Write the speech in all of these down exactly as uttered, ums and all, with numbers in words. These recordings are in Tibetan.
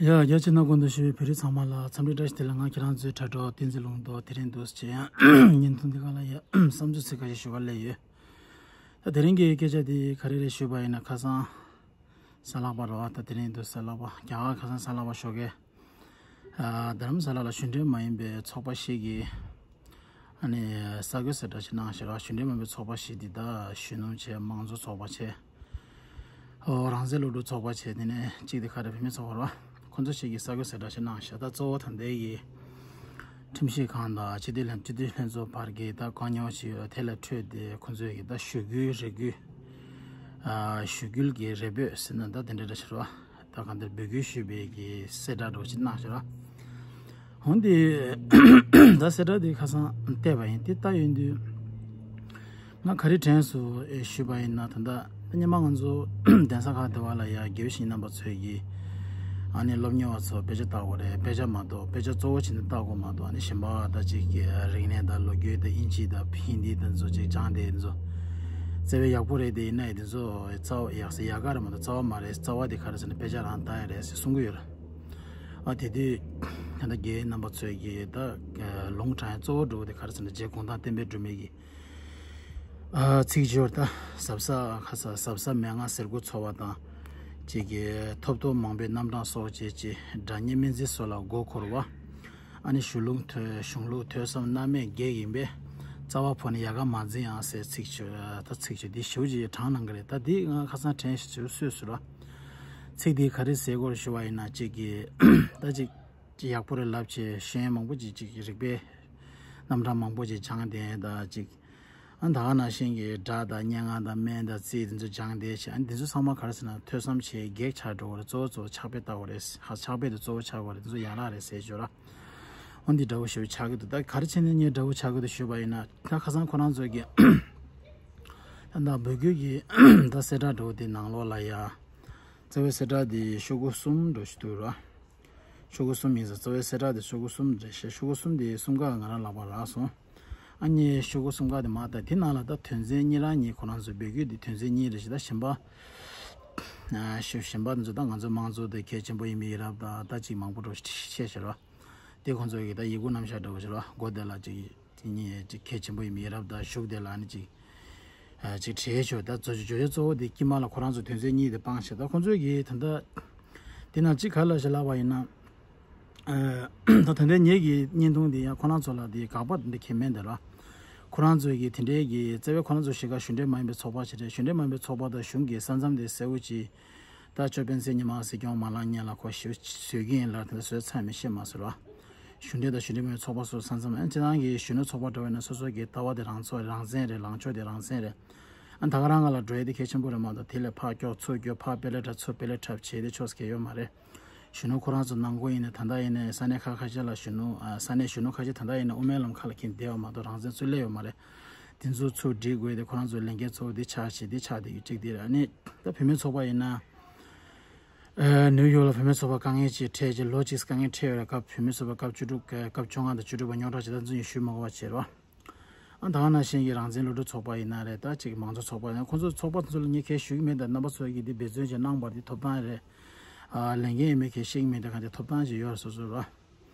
ཡ། རྒྱ་ཆེ་ན་གོང་དུ་ཞུས་པའི་བོད་རིགས་ཚང་མ་ལ་འཚམས་འདྲི་བཀྲ་ཤིས་བདེ་ལེགས། ང་ཁྱེད་རང་ཚོའི་དྲ་གྲོགས་བསྟན་འཛིན་ལུང་རྟོགས། དེ་རིང་འདུག་སེ་བྱས་ཡང་བརྙན་ཐུང་འདི་ག་ལ་ཡ་བསམ་ཚུལ་ཚིག་ཁ་ཤས་ཞུ་ག་སླེབས་ཡོད། ད་དེ་རིང་གི་སྐད་ཆ་འདི་ག་རེ་རེད་ཞུས་པ་ཡིན་ན། ཁ་སང་གཟའ་ལྷག་པ་རེད་བ། ད་དེ་རིང་འདུག་གཟའ་ལྷག་པ། རྒྱ་གར་ཁ་སང་གཟའ་ལྷག་པ་ཞོགས་ཀས། ཨ། རྡ་རམ་ས་ལ་ལ་གཞུང་འབྲེལ་མ་ཡིན་པའི་ཚོགས་པ་ཞིག་གིས། ཨ་ནི་གསར་འགོད་གསལ་བསྒྲགས་ཤིག་གནང་ཞེས་ར། གཞུང་འབྲེལ་མ་ཡིན་པའི་ཚོགས་པ་ཞིག་འདི་ད་གཞོན་ནུ་བྱས། མང་གཙོ་ཚོགས་པ་བྱས། ཨོ། རང་བཙན་སློབ་ཕྲུག་ཚོགས་པ་བྱས། དེ་ནས་གཅིག་དེ་ག་རེ་བུད་མེད་ཚོགས་པ་ར། ཁོ་ཚོ་ཞིག་གིས་གསར་འགོད་གསལ་བསྒྲགས་ཤིག་གནང་ཞེས། ད་གཙོ་བོ་ད་ལྟའི་གི་ཁྲིམས་ཞིབ་ཁང་དང་སྤྱི་འཐུས་ལྷན། སྤྱི་འཐུས་ལྷན་ཚོགས་བར་གྱི་ད་དཀའ་རྙོག་ཞིག་ཡོད། དེ་ལ་འཕྲོས་ཏེ་ཁོ་ཚོས་གི་ད་ཞུ་སྐུལ་རེ་སྐུལ། ཨ། ཞུ་སྐུལ་གྱི་རེ་འབོད་ཟེར་ན་ད་དེ་འདྲ་འདྲ་ཞིག་རེད་བ། ད་གང་ལྟར་འབོད་སྐུལ་ཞུས་པའི་གི་གསལ་བསྒྲགས་འདྲ་བོ་ཅིག་གནང་ཞེས་ར། འོན་ཏེ་ད་གསལ་བསྒྲགས་དེ་ཁ་སང་བལྟས་པ་ཡིན། དེ་ལྟ་ཡོང་དུས་ང་ག་རེ་དྲན་སོང་ཞུས་པ་ཡིན་ན། ད་ལྟ་སྔོན་མ་ང་ཚོ་གདན་ས་ཁག་དེ་བ་ལ་ཡ་དགེ་བའི་བཤེས་གཉེན་རྣམ་པ་ཚོས་ཀྱིས། ཨ་ནི་སློབ་གཉེར་བ་ཚོ་དཔེ་ཆ་ལྟ་དགོས་རེད། དཔེ་ཆ་མ་གཏོགས། དཔེ་ཆ་གཙོ་བོ་བྱས་ནས་ལྟ་དགོས་མ་གཏོགས། ཨ་ནི་གཞན་པ་ད་ཅིག་རིག་གནས་དང་ལོ་རྒྱུས་དང་དབྱིན་ཇི་དང་ཧིན་དི་དང་ཚོ་ཅིག་སྦྱངས་དེ་ཚོ་བརྩེ་བས་ཡག་པོ་རེད་དེ། ཡིན་ན་ཡང་དེ་ཚོ་རྩ་བ་ཡག་ས་ཡག་ག་རེད་མ་གཏོགས་རྩ་བ་མ་རེད། རྩ་བ་དེ་ག་རེ་ཟེར་ན་དཔེ་ཆ་རང་ལྟ་ཡ་རེད་ཟེར་གསུང་གི་ཡོད་རེད། ཨ། དེ་དུས་ད་ལྟ་དགེ་རྣམ་པ་ཚོས་ཀྱིས་ད་ལུང་དྲངས་ཡ་གཙོ་བོ་འདྲ་བོ་དེ་ག་རེ་ཟེར་ན། རྗེ་གུང་ཐང་བསྟན་པའི་སྒྲོན་མེ་གི། ཨ། ཚིག་སྦྱོར་ད་ཟབ་ས་ཁ་ས་ཟབ་ས་མན་ངག་ཟེར་དགུ་འཚོ་བ་དང་། ཅིག་གི་ཐོབ་ཐོབ་མང་པོའི་རྣམ་གྲངས་སོགས་བཅས་ཀྱི་སྒྲ་སྙན་སྨན་རྩིས་སོགས་ལ་མགོ་འཁོར་བ། ཨ་ནི་གཞུང་ལུགས་ཐོས། གཞུང་ལུགས་ཐོས་བསམ་རྣམ་སྨིན་གེགས་ཡིན་པས། རྩ་བ་བོར་ནས་ཡལ་ག་མ་འཛིན་ཡང་ཟེར་ཚིག་སྦྱོར། ད་ཚིག་སྦྱོར་འདི་ཞེ་པོ་ཅིག་དྲངས་གནང་གི་རེད། ད་འདི་ང་ཁ་སང་དྲན་ཞིག་ཞུ་སོས་སུ་ར། ཚིག་འདི་ག་རེ་ཟེར་དགོས་རེད་ཞུ་བ་ཡིན་ན། ཅིག་གི་ད་ཅིག་ཅིག་ཡག་པོ་རེད་ལབ་བྱས་ཤེས་ཡོན་མང་པོ་ཅིག་ཅིག་རིག་པའི་རྣམ་གྲངས་མང་པོ་ཅིག་སྦྱངས་ཏེ། ད་ཅིག་ཨ། ད་ག་ནང་བཞིན་གྱི་སྒྲ་དང་སྙན་ངག་དང་སྨན་དང་རྩིས་དེ་ཚོ་སྦྱངས་བསྡད་བྱས། ཨ་ནི་དེ་ཚོ་ཚང་མ་ག་རེ་ཟེར་ན་ཐོས་བསམ་བྱེད་གེགས་ཆགས་འགྲོ་བ་རེད། གཙོ་བོ་གཙོ་བོ་ཕྱག་དཔེ་ལྟ་བ་རེད། ཕྱག་དཔེ་དེ་གཙོ་བོ་ཆགས་པ་རེད། དེ་ཚོ་ཡན་ལག་རེད་ཟེར་ཞོར་ར། འོ་འདི་འདྲ་བོ་ཞེ་པོ་ཆགས་ཀྱི་འདུག་ད་ག་རེ་བྱས་ནས་ངས་འདྲ་བོ་ཆགས་ཀྱི་འདུག་ཞུས་པ་ཡིན་ན། ད་ཁ་སང་ཁོ་རང་ཚོ་གི་ད་ད་འབོད་སྐུལ་གྱི་ད་གསལ་བསྒྲགས་འདྲ་བོ་དེ་ནང་ལོགས་ལ་ཡ། རྩ་བའི་གསལ་བསྒྲགས་དེ་ཤོག་གུ་གསུམ་འདྲ་བོ་ཞིག་འདུག་ར། ཤོག་གུ་གསུམ་ཡིན་ས། རྩ་བའི་གསལ་བསྒྲགས་དེ་ཤོག་གུ་གསུམ་རེད་ཤག་ཤོག་གུ་གསུམ་དེ་གསུམ་ཀ་ང་རང་ལག་པ་རག་སོང་། ཨ་ནི་ཤོག་གུ་གསུམ་ཀ་དེ་མ་ད་དེ་ནང་ལ་ད་དོན་ཚན་གཉིས་རང་གཉིས། ཁོ་རང་ཚོའི་འབོད་སྐུལ་དེ་དོན་ཚན་གཉིས་རེད་ཤག་ད་གཞན་པ། ཨ། ཞུ་གཞན་པ་དེ་ཚོ་ད་ང་ཚོའི་དམངས་གཙོ་དེ་གལ་ཆེན་པོ་ཡིན་པའི་ཡི་རབས་དང་ད་ཅིག་མང་པོ་འདྲ་བོ་བཤད་ཤག་ར། དེ་ཁོང་ཚོ་གི་ད་ཡི་གུ་རྣམ་གཞག་འདྲ་བོ་ཞིག་ར། མགོ་དེ་ལ་ཅིག་དེ་གཉིས་ཅིག་གལ་ཆེན་པོ་ཡིན་པའི་ཡི་རབས་དང་གཞུག་དེ་ལ་ནི་ཅིག་ཨ། ཅིག་བྲིས་ཆོག་ད་བཟོ་བཅོས་བྱ་རྒྱུ་གཙོ་བོ་དེ་དཀྱིལ་མ་ལ་ཁོ་རང་ཚོ་དོན་ཚན་གཉིས་དེ་སྤངས་ཤག་ད་ཁོང་ཚོས་ཀྱིས་ད་ལྟ་དེ་ནང་གཅིག་ག་ལ་ཞིག་ལབ་པ་ཡིན་ན། ཨ། ད་ད་ལྟ་ངེད་ཀྱི་བརྙན་ཐུང་དེ་ཡང་ཁོ་རང་ཚོ་ལ་དེ་དགག་པ་དེ་འདྲ་གང་མེད་འདུག་ར། ཁོ་རང་ཚོས་ཀྱིས་དེ་འདྲའི་གི་རྩ་བའི་ཁོ་རང་ཚོ་གཞིས་ཀ་གཞུང་འབྲེལ་མ་ཡིན་པའི་ཚོགས་པ་ཞིག་རེད། གཞུང་འབྲེལ་མ་ཡིན་པའི་ཚོགས་པ་དང་གཞུང་གི་ས་མཚམས་དེ་གསལ་བོ་ཅིག་ད་ཅོ་པན་ཚེ་ཉི་མ་སྲིད་སྐྱོང་མ་ལངས་སྔོན་ལ་ཁོ་ཞིག་བཟོས་ཀྱི་ཡིན་ལབ། དེ་འདྲ་བཟོས་ཚར་མིན་ཤེས་མ་སོང་ར། གཞུང་འབྲེལ་དང་གཞུང་འབྲེལ་མིན་པའི་ཚོགས་པ་སོགས་ས་མཚམས། ཨ། སྤྱིར་བཏང་གི་གཞོན་ནུ་ཚོགས་པ་འདྲ་བོ་ཡིན་ན་སོ་སོ་གི་ལྟ་བ་དེ་རང་ཚོ་རང་བཙན་རེད། ལངས་ཕྱོགས་དེ་རང་བཙན་རེད། ཨ། ད་ག་རང་སྒང་ལ་འགྲོ་ཡ་དེ་གལ་ཆེན་པོ་རེད་མ་གཏོགས་དེ་ལས་ཕར་སྐྱོག་ཚུར་སྐྱོག་ཕར་དཔེ་ལེགས་འཁྲབ་ཚུར་དཔེ་ལེགས་འཁྲབ་བྱས་དེ་ཆོག་ས་གང་ཡང་ཡོད་མ་རེད། གཞོན་ནུ་ཁོ་རང་ཚོ་ནང་ཁུལ་ཡིན་ན་ད་ལྟ་ཡིན་ན་ས་གནས་ཁག་ཁ་ཤས་ལ་གཞོན་ནུ། ཨ། ས་གནས་གཞོན་ནུ་ཁ་ཤས་ད་ལྟ་ཡིན་ན་དབུ་མའི་ལམ་ཁ་ལ་འཁྱེར་བསྡད་པ་མ་གཏོགས་རང་བཙན་ཚུར་སླེབས་ཡོད་མ་རེད། དེ་ཚོ་ཚུར་སྒྲིག་དགོས་དེ་ཁོ་རང་ཚོའི་ལས་འགན་གཙོ་བོ་དེ་ཆགས་བྱས་དེ་ཆགས་བསྡད་ཡོད། གཅིག་དེ་རེད། ཨ་ནི་ད་བུད་མེད་ཚོགས་པ་ཡིན་ན། ཨ། ནིའུ་ཡོག་ལ་བུད་མེད་ཚོགས་པ་དཀའ་ངལ་ཅིག་འཕྲད་ཅིག་ལོ་གཅིག་དཀའ་ངལ་འཕྲད་ཡོད་རེད། སྐབས་བུད་མེད་ཚོགས་པ་སྐབས་བཅུ་དྲུག་སྐབས་བཅོ་ལྔ་དང་བཅུ་དྲུག་པ་རྙོག་དྲ་ཇི་ལྟར་འཛིན་ཡོད་ཞུ་མ་དགོས་པ་བྱས་རོགས། ཨ། ད་ག་ནང་བཞིན་གྱི་རང་བཙན་སློབ་ཕྲུག་ཚོགས་པ་ཡིན་ན་རེད། ད་ཅིག་མང་གཙོ་ཚོགས་པ་ཡིན་ན་ཁོང་ཚོ་ཚོགས་པ་ཚོ་ལ་ངས་གང་ཞུ་གི་མེད། ད་རྣམ་པ་ཚོ་གིས་འདི་འབད་བརྩོན་བྱས་གནང་བར་འདི་ཐོབ་ཐང་རེད། ཨ། ལས་འགན་ཡོད་མེད་གང་ཤེས་ཀྱི་མེད། ད་གང་དེ་ཐོབ་ཐང་ཞིག་ཡོད་རེད་སོ་སོ་ར།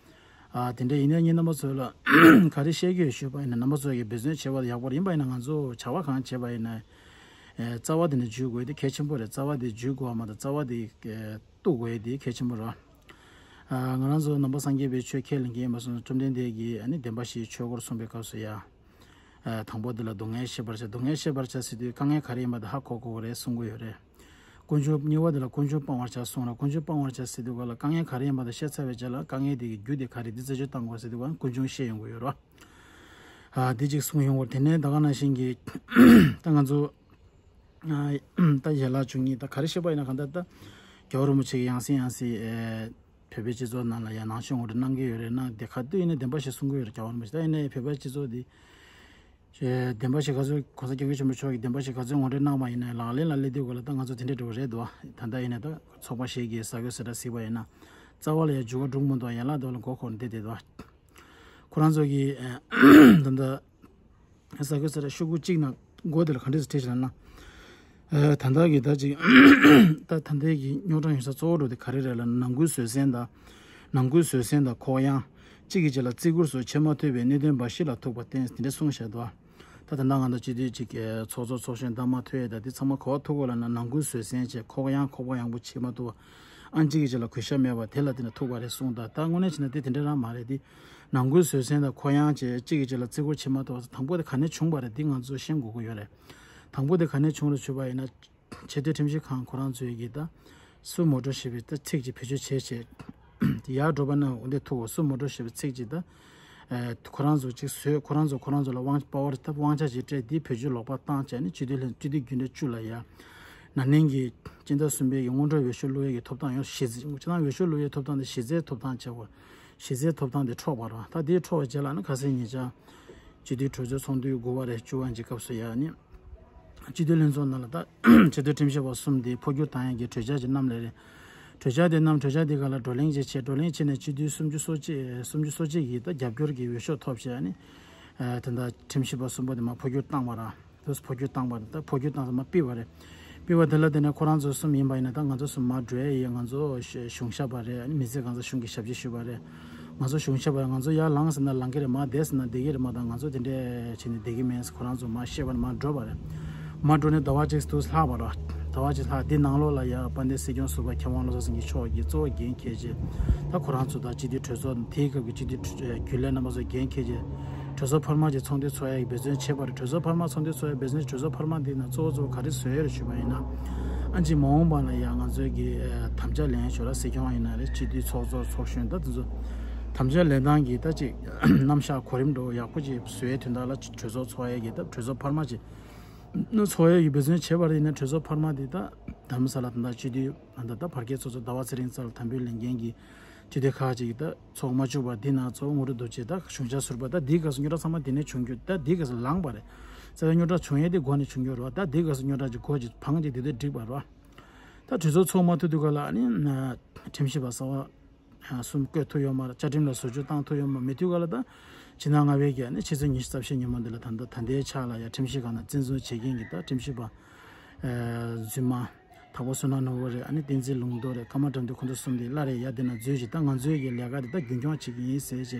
ཨ། དེ་འདྲ་ཡིན་ན་ངས་རྣམ་པ་ཚོ་ལ་ག་རེ་བཤད་ཀྱི་ཡོད་ཞུས་པ་ཡིན་ན། རྣམ་པ་ཚོ་གིས་འབད་བརྩོན་བྱས་པ་ཡག་པོ་རེད། ཡིན་པ་ཡིན་ན་ང་ཚོ་བྱ་བ་གང་བྱས་པ་ཡིན་ན། ཨེ། རྩ་བ་དེ་ནས་འཇུས་དགོས་དེ་གལ་ཆེན་པོ་རེད། རྩ་བ་དེ་འཇུས་དགོས་པ་མ་གཏོགས་རྩ་བ་དེ། ཨེ། གཏུག་དགོས་དེ་གལ་ཆེན་པོ་རེད། ཨ། ང་རང་ཚོ་ནང་པ་སངས་རྒྱས་པའི་ཆོས་ཁས་ལེན་མཁན་ཡིན་པ་སོང་ཙང་བཅོམ་ལྡན་འདས་ཀྱིས་ཨ་ནི་བདེན་པ་བཞིའི་ཆོས་སྒོར་གསུངས་པའི་སྐབས་སུ་ཡ། ཨ། དང་པོ་དེ་ལ་སྡུག་བསྔལ་ཤེས་པར་བྱ། སྡུག་བསྔལ་ཤེས་པར་བྱ་ཟེར་དུས་དཀའ་ངལ་ག་རེ་ཡིན་པ་དེ་ཧ་གོ་དགོས་རེད་གསུང་གི་ཡོད་རེད། ཀུན་འབྱུང་། གཉིས་པ་དེ་ལ་ཀུན་འབྱུང་སྤང་བར་བྱ་གསུངས་ར། ཀུན་འབྱུང་སྤང་བར་བྱ་ཟེར་དུས་ག་ལ་དཀའ་ངལ་ག་རེ་ཡིན་པ་དེ་ཤེས་ཚར་བའི་རྗེས་ལ་དཀའ་ངལ་དེ་གི་རྒྱུ་དེ་ག་རེ་འདི་རྩད་གཅོད་གཏང་དགོས་ཟེར་དུས་ག་ཀུན་འབྱུང་ཤེས་ཡོང་གི་ཡོད་ར། ཨ། འདི་གཅིག་གསུངས་ཡོང་གི་ཡོད་རེད། དེ་ནས་ད་ག་ནང་བཞིན་གྱི་ད་ང་ཚོ། ཨ། ད་ཡན་ལག་བཅུ་གཉིས་ད་ག་རེ་བཤད་པ་ཡིན་ན། གང་ལྟར་ད་རྒྱལ་བ་རིན་པོ་ཆེ་གི་ཡང་སྲིད་ཡང་སྲིད། ཨེ། བོད་པའི་སྤྱི་ཚོགས་ནང་ལ་ཡང་ནང་ཆོས་ངོ་སྤྲོད་གནང་གི་ཡོད་རེད། གནང་དེ་ག་དུས་ཡིན་ན་བདེན་པ་ཞིག་གསུང་གི་ཡོད་རེད། རྒྱལ་བ་རིན་པོ་ཆེ་ད་ཡིན་ནའི་བོད་པའི་སྤྱི་ཚོགས་འདི། ཨེ། བདེན་པ་ཞིག་ག་ཚོད་གོང་ས་སྐྱབས་མགོན་ཆེན་པོ་མཆོག་གིས་བདེན་པ་ཞིག་ག་ཚོད་ངོ་སྤྲོད་གནང་བ་ཡིན་ན་ལག་ལེན་ལ་སླེབས་དུས་ག་ལ་ད་ང་ཚོ་དེ་འདྲ་འགྲོ་གི་རེད་དོ། ད་ལྟ་ཡིན་ན་ད་ཚོགས་པ་ཞིག་གིས་གསར་འགོད་གསལ་བསྒྲགས་གཟིགས་པ་ཡིན་ན་རྩ་བ་ལ་ཡང་འཇུག་ག་འགྲོ་མི་འདུག་ཡན་ལག་དེ་ལ་མགོ་འཁོར་ནས་བསྡད་བསྡད་དོ། ཁོ་རང་ཚོ་གིས། ཨེ། ད་ལྟ་གསར་འགོད་གསལ་བསྒྲགས་ཤོག་གུ་གཅིག་ནང་མགོ་དེ་ལ་ག་འདྲས་སེ་བྲིས་ཤག་ལབ་ན། ཨ། ད་ལྟ་གི་ད་ཅིག་ད་ད་ལྟའི་གི་རྙོག་དྲ་ཡོང་ས་གཙོ་བོ་འགྲོ་དེ་ག་རེ་རེད་ལབ་ན། ནང་ཁུལ་བཟོད་བསྲན་དང་། ནང་ཁུལ་བཟོད་བསྲན་དང་ཁོག་ཡངས། གཅིག་གིས་གཅིག་ལ་བརྩི་བཀུར་སོགས་བྱེད་མ་ཐུབ་པའི་གནད་དོན་འབའ་ཞིག་ལ་ཐུག་པར་བརྟེན། དེ་འདྲ་གསུངས་བཞག་འདུག་ད་ད་ལྟ་ང་ཚོ་སྤྱི་འཐུས་ཅིག་གི་ཚོགས་གཙོ་ཚོགས་གཞོན་བདམས་མ་ཐུབ་ཡས་དང་དེ་ཚང་མ་ག་པར་ཐུག་གོ་ལབ་ན། ནང་ཁུལ་བཟོད་བསྲན་བྱས། ཁོག་ཡངས་ཁོག་པ་ཡངས་པོ་བྱེད་མ་ཐུབ་པ། ཨ། གཅིག་གིས་གཅིག་ལ་གུས་ཞབས་མེད་པ་དེ་ལ་བརྟེན་ནས་ཐུག་པ་རེད་གསུངས། ད་ད་དངོས་གནས་བྱས་ན་དེ་དེ་འདྲ་རང་མ་རེད། དེ་ནང་ཁུལ་བཟོད་བསྲན་དང་ཁོག་ཡངས་བྱས། གཅིག་གིས་གཅིག་ལ་བརྩི་བཀུར་བྱེད་མ་ཐུབ་པ། དང་པོ་དེ་ག་ནས་བྱུང་བ་རེད། འདི་ང་ཚོ་ཤེས་དགོས་ཀྱི་ཡོད་རེད། དང་པོ་དེ་ག་ནས་བྱུང་རེད་ཞུས་པ་ཡིན་ན། ཆེས་མཐོའི་ཁྲིམས་ཞིབ་ཁང་ཁོ་རང་ཚོའི་གི་ད་སུ་མོ་ཊ་ཞེས་པའི་ད་ཚིག་ཅིག་བེད་སྤྱོད་བྱས་བྱས། ཡར་འགྲོ་བ་ན་འོ་འདི་ཐུག་གོ། སུ་མོ་ཊ་ཞེས་པའི་ཚིག་ཅིག་ད། ཨ། ཁོ་རང་ཚོ་ཅིག་བཟོས། ཁོ་རང་ཚོ་ཁོ་རང་ཚོ་ལ་དབང་པ་ཝར་ད་དབང་ཆ་ཅིག་སྤྲད། འདི་བེད་སྤྱོད་ལོག་པ་བཏང་བྱས་ནས་སྤྱི་འཐུས་ལྷན། སྤྱི་འཐུས་རྒྱུན་གྲས་བཅུ་ལ་ཡ། ན་ནིང་གི་སྤྱི་ཟླ་གསུམ་པའི་གི་སྔོན་འགྲོའི་འོས་ཤོག་བླུག་ཡས་ཀྱི་ཐོབ་ཐང་ཡོད། གཞི་རྩའི་ཁྱེད་རང་འོས་ཤོག་བླུག་ཡས་ཐོབ་ཐང་དེ་གཞི་རྩའི་ཐོབ་ཐང་བྱས་གོ། གཞི་རྩའི་ཐོབ་ཐང་དེ་འཕྲོག་པ་རེད། ད་དེ་འཕྲོག་པའི་རྗེས་ལ་ནི་ཁ་སང་ཉེ་ཆར་སྤྱི་འཐུས་གྲོས་ཚོགས་ཚོགས་འདུ་དགུ་པ་རེད། བཅུ་པ་གི་སྐབས་སུ་ཡ་ནི་སྤྱི་འཐུས་ལྷན་ཚོགས་ནང་ལ་ད་ཆེས་མཐོའི་ཁྲིམས་ཞིབ་པ་གསུམ་དེ་འཕོ་འགྱུར་བཏང་ཡས་ཀྱི་གྲོས་འཆར་ཅིག་བསྣམས་ལེ་རེད། གྲོས་འཆར་དེ་བསྣམས། གྲོས་འཆར་དེ་སྒང་ལ་བགྲོ་གླེང་ཅིག་བྱས། བགྲོ་གླེང་བྱས་ནས་སྤྱི་འཐུས་སུམ་ཅུ་སོ་གཅིག་སུམ་ཅུ་སོ་གཅིག་གིས་ད་རྒྱབ་སྐྱོར་གྱི་འོས་ཤོག་ཐོབ་བྱས་ནི། ཨ། དེ་འདྲ་ཁྲིམས་ཞིབ་པ་གསུམ་པོ་དེ་མར་འཕོ་འགྱུར་བཏང་བ་རེད། དུས་འཕོ་འགྱུར་བཏང་བ་རེད། ད་འཕོ་འགྱུར་བཏང་ཙང་མར་ཕུད་པ་རེད། ཕུད་པ་དེ་ལ་དེ་ནས་ཁོ་རང་ཚོ་གསུམ་ཡིན་པ་ཡིན་ན་ད་ང་ཚོ་གསུམ་མར་འགྲོ་ཡས་ཡིན། ང་ཚོ་གཞུང་ཞབས་པ་རེད། མི་ཚེ་གང་ཚ་གཞུང་གི་ཞབས་ཕྱི་ཞུས་པ་རེད། ང་ཚོ་གཞུང་ཞབས་པ་རེད། ང་ཚོ་ཡར་ལངས་ཟེར་ན་ལངས་ཀྱི་རེད། མར་བསྡད་ཟེར་ན་བསྡད་ཀྱི་རེད། མ་ད་ང་ཚོ་དེ་འདྲས་བྱས་ནས་བསྡད་ཀྱི་མེད་ཟེར་ཁོ་རང་ཚོ་མར་བཤད་པ་ནས་མར་འགྲོ་བ་རེད། མར་འགྲོ་ནས་ཟླ་བ་གཅིག་དུས་ལྷག་པ་རེད། ཟླ་བ་གཅིག་ལྷག་འདི་ནང་ལོགས་ལ་ཡ་དཔལ་ལྡན་སྲིད་སྐྱོང་ཟུར་པ་མཁས་དབང་བློ་བཟང་སེང་གེ་མཆོག་གིས་གཙོ་བོ་འགན་འཁྱེར་བྱས། ད་ཁོ་རང་ཚོ་ད་སྤྱི་འཐུས་གྲོས་ཚོགས་དེའི་སྐབས་ཀྱི་སྤྱི་འཐུས་རྒྱུན་ལས་རྣམ་པ་ཚོ་འགན་འཁྱེར་བྱས། གྲོས་ཚོགས་འཕར་མ་གྱི་ཚོགས་འདུ་ཚོགས་ཡག་གི་འབད་བརྩོན་བྱས་པ་རེད། གྲོས་ཚོགས་འཕར་མ་ཚོགས་འདུ་ཚོགས་ཡག་འབད་བརྩོན། གྲོས་ཚོགས་འཕར་མ་འདི་ནང་གཙོ་བོ་གཙོ་བོ་ག་རེ་བཟོས་ཡོད་རེད་ཞུས་པ་ཡིན་ན། ཨ་ཅིག་མ་འོངས་པ་ལ་ཡང་ང་ཚོའི་གི་ཨ་དམ་བཅའ་ལེན་ཞོར་ལ་སྲིད་སྐྱོང་ཡིན་ན་རེད། སྤྱི་འཐུས་ཚོགས་གཙོ་ཚོགས་གཞོན་ད་དེ་ཚོ་དམ་བཅའ་ལེན་སྟངས་ཀྱི་ད་ཅིག་རྣམ་གཞག་གོ་རིམ་འདྲ་བོ་ཡག་པོ་ཅིག་བཟོས་དོན་དག་ལ་གྲོས་ཚོགས་ཚོགས་ཡག་གི་ད་གྲོས་ཚོགས་འཕར་མ་ཅིག་ནང་ཚོགས་ཡག་གི་འབད་བརྩོན་བྱས་པ་རེད། ཡིན་ན་གྲོས་ཚོགས་འཕར་མ་འདི་ད་དྷ་རམ་ས་ལ་ད་ལྟ་སྤྱི་འཐུས་ད་ལྟ་བར་བརྒལ་ཚོགས་གཙོ་ཟླ་བ་ཚེ་རིང་རྩ་ལ་དམ་འབུལ་ལེན་མཁན་གྱི་སྤྱི་འཐུས་ཁག་ཅིག་གིས་ད་ཚོགས་མ་བཅུག་པར་འདི་ནང་ཚོགས་ངོ་སྤྲོད་འདུག་བྱས། ད་གཞུང་ཞབས་ཟུར་པ་ད་འདིའི་སྐབས་སུ་རྙོག་དྲ་ཚང་མ་འདི་ནས་བྱུང་རྒྱུ། ད་འདིའི་སྐབས་སུ་ལངས་པ་རེད། རྩ་བའི་རྙོག་དྲ་བྱུང་ཡས་དེ་འགོ་ནས་བྱུང་རྒྱུ་རེད་བ། ད་འདིའི་སྐབས་སུ་རྙོག་དྲ་ཅིག་འགོ་ཅིག་བང་ཅིག་དེ་དུས་འགྲིག་པ་རེད་བ། ད་གྲོས་ཚོགས་ཚོགས་མ་ཐུབ་དུས་སྐབས་ལ་ཨ་ནི་ཁྲིམས་ཞིབ་པ་གསར་པ་གསུམ་བསྐོ་ཐུབ་ཡོད་མ་རེད། བཅའ་ཁྲིམས་ལ་ཟུར་འཇུག་བཏང་ཐུབ་ཡོད་མ་རེད། མི་འདུག་ག་ལ་ད་ཕྱི་ཟླ་ལྔ་པའི་གི་ཨ་ནི་ཕྱི་ཚེས་ཉི་ཤུ་རྩ་བཞི་ཉིན་མོ་འདི་ལ་ད་ལྟ་ད་ལྟའི་ཆ་ལ་ཡ་ཁྲིམས་ཞིབ་ཁང་ནང་བཙན་འཛུལ་བྱེད་མཁན་གྱི་ད་ཁྲིམས་ཞིབ་པ་རྫུན་མ། དྭགས་པོ་བསོད་ནམས་ནོར་བུ་རེད། ཨ་ནི་བསྟན་འཛིན་ལུང་རྟོགས་རེད། ཀརྨ་དགྲ་འདུལ། ཁོང་ཚོ་གསུམ་དེ་སླར་ཡ་དེ་ན་འཛུལ་བྱས། ད་ང་ཚོའི་གི་ལས་ཀ་དེ་ད་རྒྱུན་སྐྱོང་བྱེད་ཀྱི་ཡིན་ཟེར་བྱས།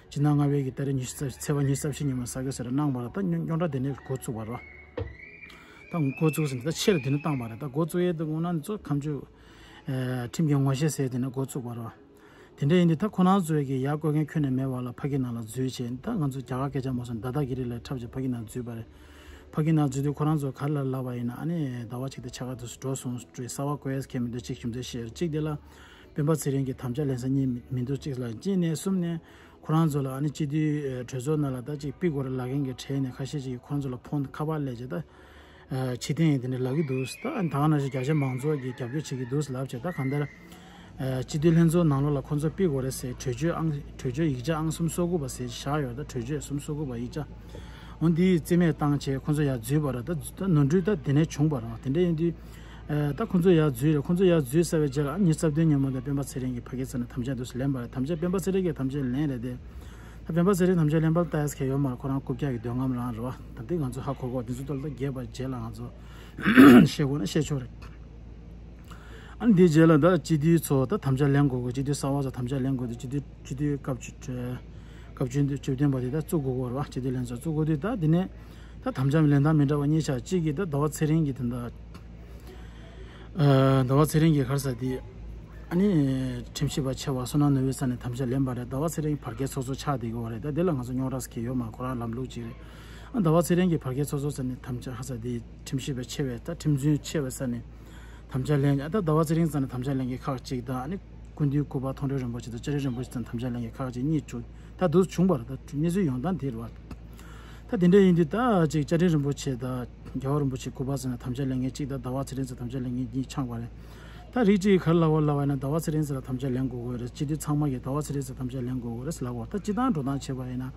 ཕྱི་ཟླ་ལྔ་པའི་གི་ཏ་རིག་ཉི་ཤུ་རྩ། ཚེས་པ་ཉི་ཤུ་རྩ་བཞི་ཉིན་མོ་གསར་འགོད་གསལ་བསྒྲགས་གནང་བ་རེད། ད་རྙོག་དྲ་དེ་ནས་འགོ་བཙུགས་པ་རེད། ད་འགོ་བཙུགས་ཟིན། ད་ཆེ་རུ་དེ་ནས་བཏང་བ་རེད། ད་འགོ་བཙུགས་ཡས་དེ་དངོས་གནས་ཚོ་ཁ་མཆུ། ཨ། ཁྲིམས་ཀྱི་ངོ་ཤེས་ཟེར་དེ་ནས་འགོ་བཙུགས་པ་རེད། དེ་འདྲ་ཡིན་དུས་ད་ཁོ་རང་ཚོའི་གི་ཡར་བསྐོ་མཁན་ཁྱོན་ནས་མེད་པ་ལ་ཕ་གི་ནང་ལ་འཛུལ་བྱས། ད་ང་ཚོ་རྒྱ་གར་སྐད་ཆ་མ་སོང་། ད་ད་གི་རི་ལ་འཁྲབ་བྱས་ཕ་གི་ནང་འཛུལ་བ་རེད། ཕ་གི་ནང་འཛུལ་དུས་ཁོ་རང་ཚོ་ག་རེ་ལབ་པ་ཡིན་ན། ཨ་ནི་ཟླ་བ་གཅིག་དང་ཕྱེད་ཀ་དུས་སུ་འགྲོ་སོང་། གསར་པ་བསྐོ་ཡས་ཁྱད་མི་འདུག་གཅིག་རྒྱུ་མཚན་བཤད། གཅིག་དེ་ལ་སྤེན་པ་ཚེ་རིང་གིས་དམ་བཅའ་ལེན་ས་གཉིས་མི་མི་འདུག་གཅིག་ལ། གཅིག་ནས་གསུམ་ནས་ཁོ་རང་ཚོ་ལ་ཨ་ནི་སྤྱི་འཐུས་གྲོས་ཚོགས་ནང་ལ་ད་ཅིག་ཕུད་དགོས་རེད་ལབ་མཁན་གྱི་གྲས་ནས་ཁ་ཤས་ཅིག་གིས་ཁོ་རང་ཚོ་ལ་ཕོན་ཁ་པར་སླེབས་བྱས། ད་ཕྱིར་འཐེན་ཡིན་དེ་འདྲ་ལབ་ཀྱི་འདུག་ད་ད་ག་ནང་བཞིན་རྒྱ་ཆེ་མང་ཚོགས་ཀྱིས་རྒྱབ་སྐྱོར་བྱེད་ཀྱི་འདུག་ལབ་བྱས། ད་གང་ལྟར་སྤྱི་འཐུས་ལྷན་ཚོགས་ནང་ལོགས་ལ་ཁོ་ཚོ་ཕུད་དགོས་རེད་ཟེར་གྲོས་ཆོད་ཨང་། གྲོས་ཆོད་ཡིག་ཆ་ཨང་སུམ་སོ་དགུ་པ་ཟེར་བཞག་ཡོད། ད་གྲོས་ཆོད་སུམ་སོ་དགུ་པ་ཡིག་ཆ་འོ་འདི་རྩིས་མེད་བཏང་བྱས་ཁོ་ཚོ་ཡར་འཛུལ་བ་རེད། ད་ད་ནོར་འཁྲུལ་ད་དེ་ནས་བྱུང་བ་རེད། དེ་འདྲ་ཡིན་དུས་ཨ་ད་ཁོ་ཚོ་ཡར་འཛུལ་རེད། ཁོ་ཚོ་ཡར་འཛུལ་ཚར་བའི་རྗེས་ལ་ཉི་ཤུ་རྩ་བདུན་ཉིན་མོ་ད་སྤེན་པ་ཚེ་རིང་གིས་ཕ་གི་རྩ་ནས་དམ་བཅའ་འདུག་སེ་ལེན་པ་རེད། དམ་བཅའ་སྤེན་པ་ཚེ་རིང་གིས་དམ་བཅའ་ལེན་རེད་དེ། ད་སྤེན་པ་ཚེ་རིང་དམ་བཅའ་ལེན་པར་ལྟ་ཡས་ཁེ་ཡོད་མ་རེད། ཁོ་རང་རྐུབ་བཀྱག་གི་འདོད་རྔམ་རང་རེད་བ། ད་འདི་ང་ཚོ་ཧ་གོ་གོ། འདི་ཚོ་ལྟ་ལ་རྒྱས་པ་རྗེས་ལ་ང་ཚོ་བཤད་དགོས་ན་བཤད་ཆོག་རེད། ཨ་ནི་འདིའི་རྗེས་ལ་ད་སྤྱི་འཐུས་ཚོ་ད་དམ་བཅའ་ལེན་དགོས་དགོས། སྤྱི་འཐུས་གསར་པ་ཚོ་དམ་བཅའ་ལེན་དགོས་དུས་སྤྱི་འཐུས་སྤྱི་འཐུས་སྐབས་བཅུ་བཅུ་བདུན་པ་དེ་ད་བཙུགས་དགོས་ཀྱི་རེད་བ། སྤྱི་འཐུས་ལྷན་ཚོགས་བཙུགས་དགོས་དུས་ད་འདི་ནས་ད་དམ་བཅའ་ལེན་སྟངས་མི་འདྲ་བ་གཉིས་ཆགས། གཅིག་གིས་ད་ཟླ་བ་ཚེ་རིང་གིས་དེ་འདྲ། ཨ། ཟླ་བ་ཚེ་རིང་གིས་ག་རེ་ཟེར་དེ། ཨ་ནི་ཁྲིམས་ཞིབ་པ་ཆེ་བ་བསོད་ནམས་ནོར་བུའི་རྩ་ནས་དམ་བཅའ་ལེན་པ་རེད། ཟླ་བ་ཚེ་རིང་བར་བརྒལ་ཚོགས་གཙོ་ཆགས་བསྡད་ཀྱི་ཡོད་རེད། ད་དེ་ལ་ང་ཚོ་རྙོག་དྲ་ཟེར་གྱི་ཡོད་མ་རེད། ཁོ་རང་ལམ་ལུགས་ཅིག་རེད། ཨ། ཟླ་བ་ཚེ་རིང་གིས་བར་བརྒལ་ཚོགས་གཙོ་རྩ་ནས་དམ་བཅའ་ཧ་ས་དེ་ཁྲིམས་ཞིབ་པ་ཆེ་བས་ད་ཁྲིམས་རྫུན་ཆེ་བའི་རྩ་ནས་དམ་བཅའ་ལེན། ཨ། ད་ཟླ་བ་ཚེ་རིང་རྩ་ནས་དམ་བཅའ་ལེན་མཁན་ཁག་ཅིག་དང་། ཨ་ནི་སྐུ་མདུན་སྐུ་པར་མཐོང་གྲོལ་རིན་པོ་ཆེ་དང་བཅའ་ཁྲིམས་རིན་པོ་ཆེ་ཚོ་དམ་བཅའ་ལེན་མཁན་ཁག་ཅིག་གཉིས་བྱུང་། ད་འདུག་བྱུང་བ་རེད། ད་གནས་ཚུལ་ཡོང་སྟངས་དེ་རེད་བ། ད་དེ་འདྲ་ཡིན་དུས་ད་ཅིག་བཅའ་ཁྲིམས་རིན་པོ་ཆེ་དང་རྒྱལ་བ་རིན་པོ་ཆེ་སྐུ་པར་ཚོ་ནས་དམ་བཅའ་ལེན་མཁན་གཅིག་དང་ཟླ་བ་ཚེ་རིང་ཚོ་དམ་བཅའ་ལེན་མཁན་གཉིས་ཆགས་པ་རེད། ད་རིགས་གཅིག་གིས་ག་རེ་ལབ་པ་ལབ་པ་ཡིན་ན། ཟླ་བ་ཚེ་རིང་ཚོ་ལ་དམ་བཅའ་ལེན་དགོས་ཀྱི་རེད། སྤྱི་འཐུས་ཚང་མ་གིས་ཟླ་བ་ཚེ་རིང་ཚོ་དམ་བཅའ་ལེན་དགོས་ཀྱི་རེད་ལབ་པ། ད་སྤྱི་བཏང་འགྲོ་སྟངས་བྱས་པ་ཡིན་ན་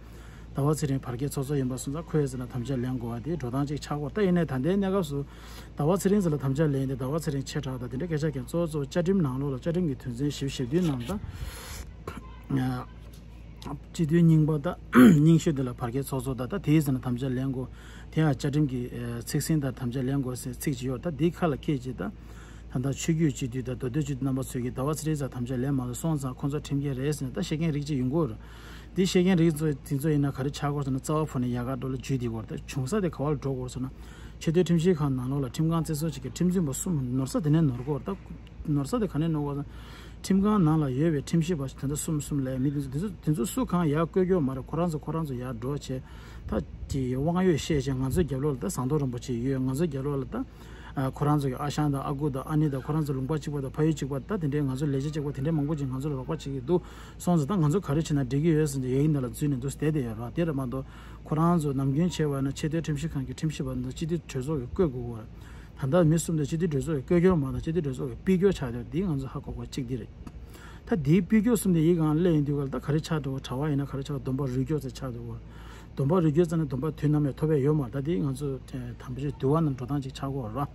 ཟླ་བ་ཚེ་རིང་བར་བརྒལ་ཚོགས་གཙོ་ཡིན་པ་སོང་ཙང་ཁོས་ཟེར་ན་དམ་བཅའ་ལེན་དགོས་པ་དེ་འགྲོ་སྟངས་གཅིག་ཆགས་ཀྱི་ཡོད། ད་ཡིན་ནའི་ད་ལྟའི་གནས་སྐབས་སུ་ཟླ་བ་ཚེ་རིང་ཚོ་ལ་དམ་བཅའ་ལེན་ཏེ་ཟླ་བ་ཚེ་རིང་ཆེ་དྲགས་དང་དེ་འདྲ་སྐད་ཆ་རྒྱག་གཙོ་བོ་གཙོ་བོ་བཅའ་ཁྲིམས་ནང་ལོགས་ལ། བཅའ་ཁྲིམས་ཀྱི་དོན་ཚན་བཞི་བཅུ་ཞེ་བདུན་ནང་ད། སྤྱི་འཐུས་རྙིང་པ་དང་རྙིང་ཤོས་དེ་ལ་བར་བརྒལ་ཚོགས་གཙོ་དང་ད་དེའི་ཟིན་ན་དམ་བཅའ་ལེན་དགོས། དེ་ཡང་བཅའ་ཁྲིམས་ཀྱི་ཚིག་ཟིན་དང་དམ་བཅའ་ལེན་དགོས་ཟེར་ཚིག་ཅིག་ཡོད། ད་འདི་ཁ་ལ་འཁྱེར་ཅིག་ད་ད་ལྟ་ཆོས་བརྒྱུད་སྤྱི་འཐུས་དང་མདོ་སྟོད་སྤྱི་འཐུས་རྣམ་པ་ཚོས་ཀྱི་ཟླ་བ་ཚེ་རིང་ཚང་དམ་བཅའ་ལེན་མ་ཐུབ་སོང་ཙང་ཁོང་ཚོ་ཁྲིམས་འགལ་རེད་ཟེར་ནས་ད་བཤད་མཁན་རིགས་ཅིག་ཡོང་གི་ཡོད་རེད། འདི་བཤད་མཁན་རིགས་ཚོ་དེ་ཚོ་ཡིན་ན་ག་རེ་ཆགས་དགོས་ཟེར་ན་རྩ་བ་ཕུ་ནས་ཡལ་ག་འགྲོ་ལ་འཇུས་བསྡད་དགོས་རེད། ད་བྱུང་ས་དེ་ག་བ་ལ་འགྲོ་དགོས་ཟེར་ན་ཆེས་མཐོའི་ཁྲིམས་ཞིབ་ཁང་ནང་ལོགས་ལ་ཁྲིམས་ཁང་བཙན་བཟུང་བྱེད་མཁན་ཁྲིམས་རྩོད་པ་གསུམ་ནོར་ས་དེ་ནས་ནོར་དགོས་རེད། ད་ནོར་ས་དེ་ག་ནས་ནོར་དགོས་ཟེར་ན་ཁྲིམས་ཁང་ནང་ལ་ཡོད་པའི་ཁྲིམས་ཞིབ་པ་དེ་ཚོ་གསུམ་གསུམ་ལས་མི་དེ་ཚོ་དེ་ཚོ་དེ་ཚོ་སུ་གང་ཡར་བསྐོས་རྒྱུ་མ་རེད། ཁོ་རང་ཚོ་ཁོ་རང་ཚོ་ཡར་འགྲོ་བྱས་ད་ཀྱི་དབང་ཡོད་བཤད་བྱས་ང་ཚོའི་རྒྱབ་ལོགས་ལ་ད་ཟངས་མདོག་རིན་པོ་ཆེ་ཡོད། ང་ཚོའི་རྒྱབ་ལོགས་ལ་ད་ཨ་ཁོ་རང་ཚོ་གི་ཨ་ཞང་དང་ཨ་ཁུ་དང་ཨ་ནེ་དང་ཁོ་རང་ཚོ་ལུང་པ་གཅིག་པ་དང་ཕ་ཡུལ་གཅིག་པ་ད་དེ་འདྲའི་ང་ཚོ་ལས་བྱེད་གཅིག་པ་དེ་འདྲའི་མང་པོ་ཅིག་ང་ཚོ་ལ་རོགས་པ་བྱེད་ཀྱི་འདུག་སོང་ཙང་ད་ང་ཚོ་ག་རེ་བྱེད་ན་འགྲིག་གི་ཡོད་ཟེར་ནས་ཡ་གི་ནང་ལ་འཛུལ་ནས་འདུག་བསྡད་བསྡད་ཡོད་རེད་བ། དེ་རེད་མ་གཏོགས་ཁོ་རང་ཚོ་ནམ་རྒྱུན་བྱས་པ་ཡིན་ན་ཆེས་མཐོའི་ཁྲིམས་ཞིབ་ཁང་གི་ཁྲིམས་ཞིབ་པ་འདི་སྤྱི་འཐུས་གྲོས་ཚོགས་ཀྱིས་བསྐོ་དགོས་ཀྱི་རེད། ད་ལྟ་མི་གསུམ་དེ་སྤྱི་འཐུས་གྲོས་ཚོགས་ཀྱིས་བསྐོ་རྒྱུ་མ་གཏོགས་སྤྱི་འཐུས་གྲོས་ཚོགས་ཀྱིས་ཕུད་རྒྱུ་ཆགས་བསྡད་འདི་ང་ཚོ་ཧ་གོ་དགོས་གཅིག་འདི་རེད། ད་འདིའི་ཕུད་རྒྱུ་གསུམ་དེ་ཡི་སྒང་སླེབས་ཡོང་དུས་ག་ལ་ད་ག་རེ་ཆགས་འགྲོ་བ། གྲྭ་པ་ཡིན་ན་ག་རེ་ཆགས། སྡོམ་པ་རུལ་རྒྱུ་ཟེར་ཆགས་འགྲོ་བ། སྡོམ་པ་རུལ་རྒྱུ་ཙམ་ནས་སྡོམ་པ་དུས་ནམ་ཡང་ཐོབ་ཡ་ཡོད་མ་རེད། ད་འདི་ང་ཚོ་དམ་པ་ཆོས་འདུལ་བ་ནང་འགྲོ་སྟངས་ཅིག་ཆགས་ཀྱི་ཡོད་རེད་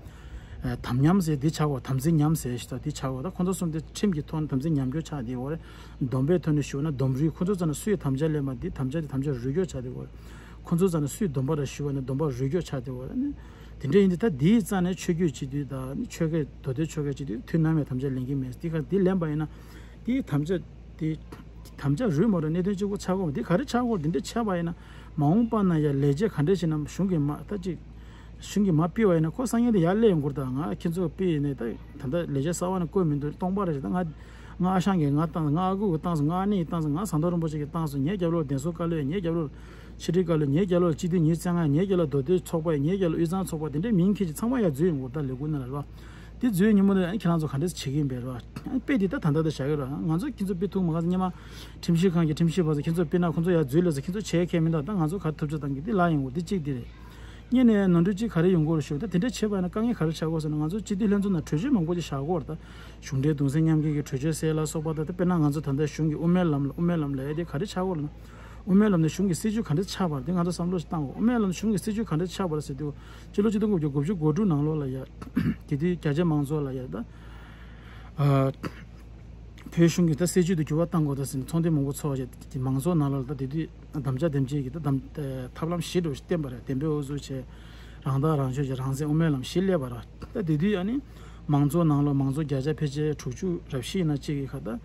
བ། དམ་ཉམས་ཟེར་འདི་ཆགས་པ་དམ་ཚིག་ཉམས་ཟེར་ཞིག་ད་འདི་ཆགས་པ། ད་ཁོ་ཚོ་གསུམ་དེ་ཁྲིམས་ཀྱི་ཐོག་ནས་དམ་ཚིག་ཉམས་རྒྱུ་ཆགས་འདི་ཡོད་རེད། སྡོམ་པའི་ཐོག་ནས་ཞུ་ན་སྡོམ་རུལ། ཁོ་ཚོ་རྩ་ནས་སུས་དམ་བཅའ་ལེན་པ་འདི་དམ་བཅའ་དེ་དམ་བཅའ་རུལ་རྒྱུ་ཆགས་འདི་ཡོད་རེད། ཁོ་ཚོ་རྩ་ནས་སུས་སྡོམ་པ་ར་ཞུ་བ་ནི་སྡོམ་པ་རུལ་རྒྱུ་ཆགས་འདི་ཡོད་རེད་ནི། དེ་འདྲ་ཡིན་དུས་ད་འདིའི་རྩ་ནས་ཆོས་བརྒྱུད་སྤྱི་འཐུས་དང་ནི་ཆོལ་ཁའི་མདོ་སྟོད་ཆོལ་ཁའི་སྤྱི་འཐུས་དུས་ནམ་ཡང་དམ་བཅའ་ལེན་གྱི་མེད། འདི་ག་འདི་ལེན་པ་ཡིན་ན་འདིའི་དམ་བཅའ་དེ་དམ་བཅའ་རུལ་མ་རུལ་གནད་དོན་གཅིག་པོ་ཆགས་ཀྱི་ཡོད་མ་རེད། འདི་ག་རེ་ཆགས་ཀྱི་ཡོད་རེད། འདི་འདྲ་ཆགས་པ་ཡིན་ན་མ་འོངས་པ་ན་ཡང་ལས་བྱེད་ག་འདྲ་བྱས་ན་གཞུང་གིས་མ་ད་ཅིག་གཞུང་གིས་མ་ཕུད་པ་ཡིན་ན་ཁོ་སང་ཉིན་དེ་ཡར་སླེབས་ཡོང་གི་རེད། ད་ང་ཁྱེད་ཚོ་ཕུད་ཡིན་ནའི་ད་ད་ལྟ་ལས་བྱེད་གསར་པ་ནས་བསྐོས་མི་འདུག་སྟོང་པ་རེད་ད། ང་ང་ཨ་ཞང་གིས་ང་བཏང་། ང་ཨ་ཁུ་གིས་བཏང་སོང་། ང་ཨ་ནེ་ཡིས་བཏང་སོང་། ང་ཟངས་མདོག་རིན་པོ་ཆེ་གིས་བཏང་སོང་། ངའི་རྒྱབ་ལོགས་བདེ་སྲུང་བཀའ་བློན། ངའི་རྒྱབ་ལོགས་ཕྱི་དྲིལ་བཀའ་བློན། ངའི་རྒྱབ་ལོགས་སྤྱི་འཐུས་ཉེར་ལྔ། ངའི་རྒྱབ་ལོགས་མདོ་སྟོད་ཚོགས་པ། ངའི་རྒྱབ་ལོགས་དབུས་གཙང་ཚོགས་པ། དེ་འདྲའི་མིང་འཁྱེར་ཅིག་ཚང་མ་ཡར་འཛུལ་ཡོང་གི་རེད། ད་ལས་འགུལ་ནང་ལ་རེད་བ། དེ་འཛུལ་ཉིན་མོ་དེ་ཨ་ནི་ཁྱེད་རང་ཚོ་ག་འདྲས་བྱེད་ཀྱི་ཡིན་པས་རེད་བ། ཨ་ནི་དཔེ་དེ་ད་ད་ལྟ་དེ་བཞག་གི་རེད་བ། ང་ཚོ་ཁྱེད་ཚོ་དཔེ་ཐུག་མ། ང་ཚོ་སྔོན་མ་ཁྲིམས་ཞིབ་ཁང་གི་ཁྲིམས་ཞིབ་པ་ཚོ་ཁྱེད་ཚོ་དཔེར་ན་ཁོང་ཚོ་ཡར་འཛུལ་ལས་ཚོ་ཁྱེད་ཚོ་བྱེད་མཁན་མི་འདུག་ད་ང་ཚོ་ག་ཐུབ་ཚོད་བཏང་གི་འདི་ལ་ཡོང་གི་འདི་གཅིག་འདི་རེད། གཉིས་ནས་ནོར་འཁྲུལ་གཅིག་ག་རེ་ཡོང་གི་རེད་ཞུ། ད་དེ་འདྲ་བྱས་པ་ཡིན་ན་དཀའ་ངལ་ག་རེ་ཆགས་ཀྱི་ཡོད་ཟེར་ན། ང་ཚོ་སྤྱི་འཐུས་ལྷན་ཚོགས་ནང་གྲོས་ཆོད་མང་པོ་ཅིག་བཞག་གི་ཡོད་རེད། ད་གཞུང་འབྲེལ་གདུང་སེམས་མཉམ་སྐྱེད་ཀྱི་གྲོས་ཆོད་ཟེར་ལ་སོགས་པ། ད་ད་དཔེར་ན་ང་ཚོ་ད་ལྟ་གཞུང་གི་དབུ་མའི་ལམ་ལ་དབུ་མའི་ལམ་ལ་ཡ་དེ་ག་རེ་ཆགས་ཀྱི་ཡོད་ལབ་ན། དབུ་མའི་ལམ་ནས་གཞུང་གི་སྲིད་བྱུས་ག་འདྲ་ཆགས་པ་རེད། དེ་ང་ཚོ་བསམ་བློ་ཞིག་བཏང་དགོས། དབུ་མའི་ལམ་ནས་གཞུང་གི་སྲིད་བྱུས་ག་འདྲ་ཆགས་པ་རེད་ཟེར་དུས། སྤྱི་ལོ་ཆིག་སྟོང་དགུ་བརྒྱ་དགུ་བཅུ་གོ་དྲུག་ནང་ལོགས་ལ་ཡ་དེ་དུས་རྒྱ་ཆེ་མང་ཚོགས་ལ་ཡ་ད་ཨ་བོད་གཞུང་གི་ད་སྲིད་བྱུས་དེ་འགྱུར་བ་བཏང་དགོས་ད་ཟེར་ནས་ཚོགས་འདུ་མང་པོ་ཚོགས་བྱས་མང་ཚོགས་ནང་ལོགས་ལ་ད་དེ་དུས་དམ་བཅའ་དེ་འབྱེད་ཀྱི་ད་དམ་ཐབས་ལམ་བཞི་འདྲ་བོ་ཞིག་བསྟན་པ་རེད། བདེན་པའི་དབུ་འཛུགས་བྱས། རང་ཐག་རང་གཅོད་བྱས། རང་བཙན། དབུ་མའི་ལམ་བཞི་སླེབས་པ་རེད། ད་དེ་དུས་ཨ་ནི་མང་ཚོགས་ནང་ལོགས་མང་ཚོགས་བརྒྱ་ཆ་ཕལ་ཆེར་དྲུག་ཅུ་རེ་བཞི་ཡིན་ན་གཅིག་གི་ཁ་ད།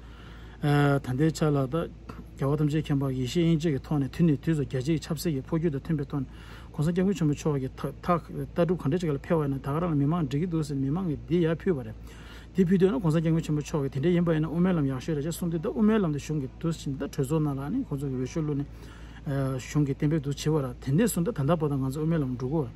ཨ་ད་ལྟའི་ཆ་ལ་ད་རྒྱལ་བ་ཐམས་ཅད་མཁྱེན་པ་ཡེ་ཤེས་དབྱིངས་དཔྱད་ཀྱི་ཐོག་ནས་དུས་ནས་དུས་སུ་རྒྱལ་སྤྱིའི་ཆབ་སྲིད་ཀྱི་འཕོ་འགྱུར་དང་མཐུན་པའི་ཐོག་ནས་༸གོང་ས་༸སྐྱབས་མགོན་ཆེན་པོ་མཆོག་གི་ཐག་ཐག་ལྟ་གྲུབ་ག་འདྲ་ཅིག་ལ་ཕེབས་པ་ཡིན་ན་ད་ག་རང་ལ་མི་མང་འགྲིག་གི་འདུག་ཟེར་མི་མང་གིས་འདི་ཡར་ཕུལ་བ་རེད། འདི་ཕུལ་དུས་ན་༸གོང་ས་༸སྐྱབས་མགོན་ཆེན་པོ་མཆོག་གིས་དེ་འདྲ་ཡིན་པ་ཡིན་ན་དབུ་མའི་ལམ་ཡག་ཤོས་རེད་ཅེས་གསུངས་དུས། ད་དབུ་མའི་ལམ་དེ་གཞུང་གིས་འདུག་ཟེར་ད་གྲོས་ཚོགས་ནང་ལ་ནི་ཁོང་ཚོ་གི་འོས་ཤོག་བླུགས་ནས་གཞུང་གིས་གཏན་འབེབས་འདུག་བྱེད་པ་རེད། དེ་འདྲས་སོང་ད་ད་ལྟ་བར་དུ་ང་ཚོ་དབུ་མའི་ལམ་འགྲོ་གི་ཡོད་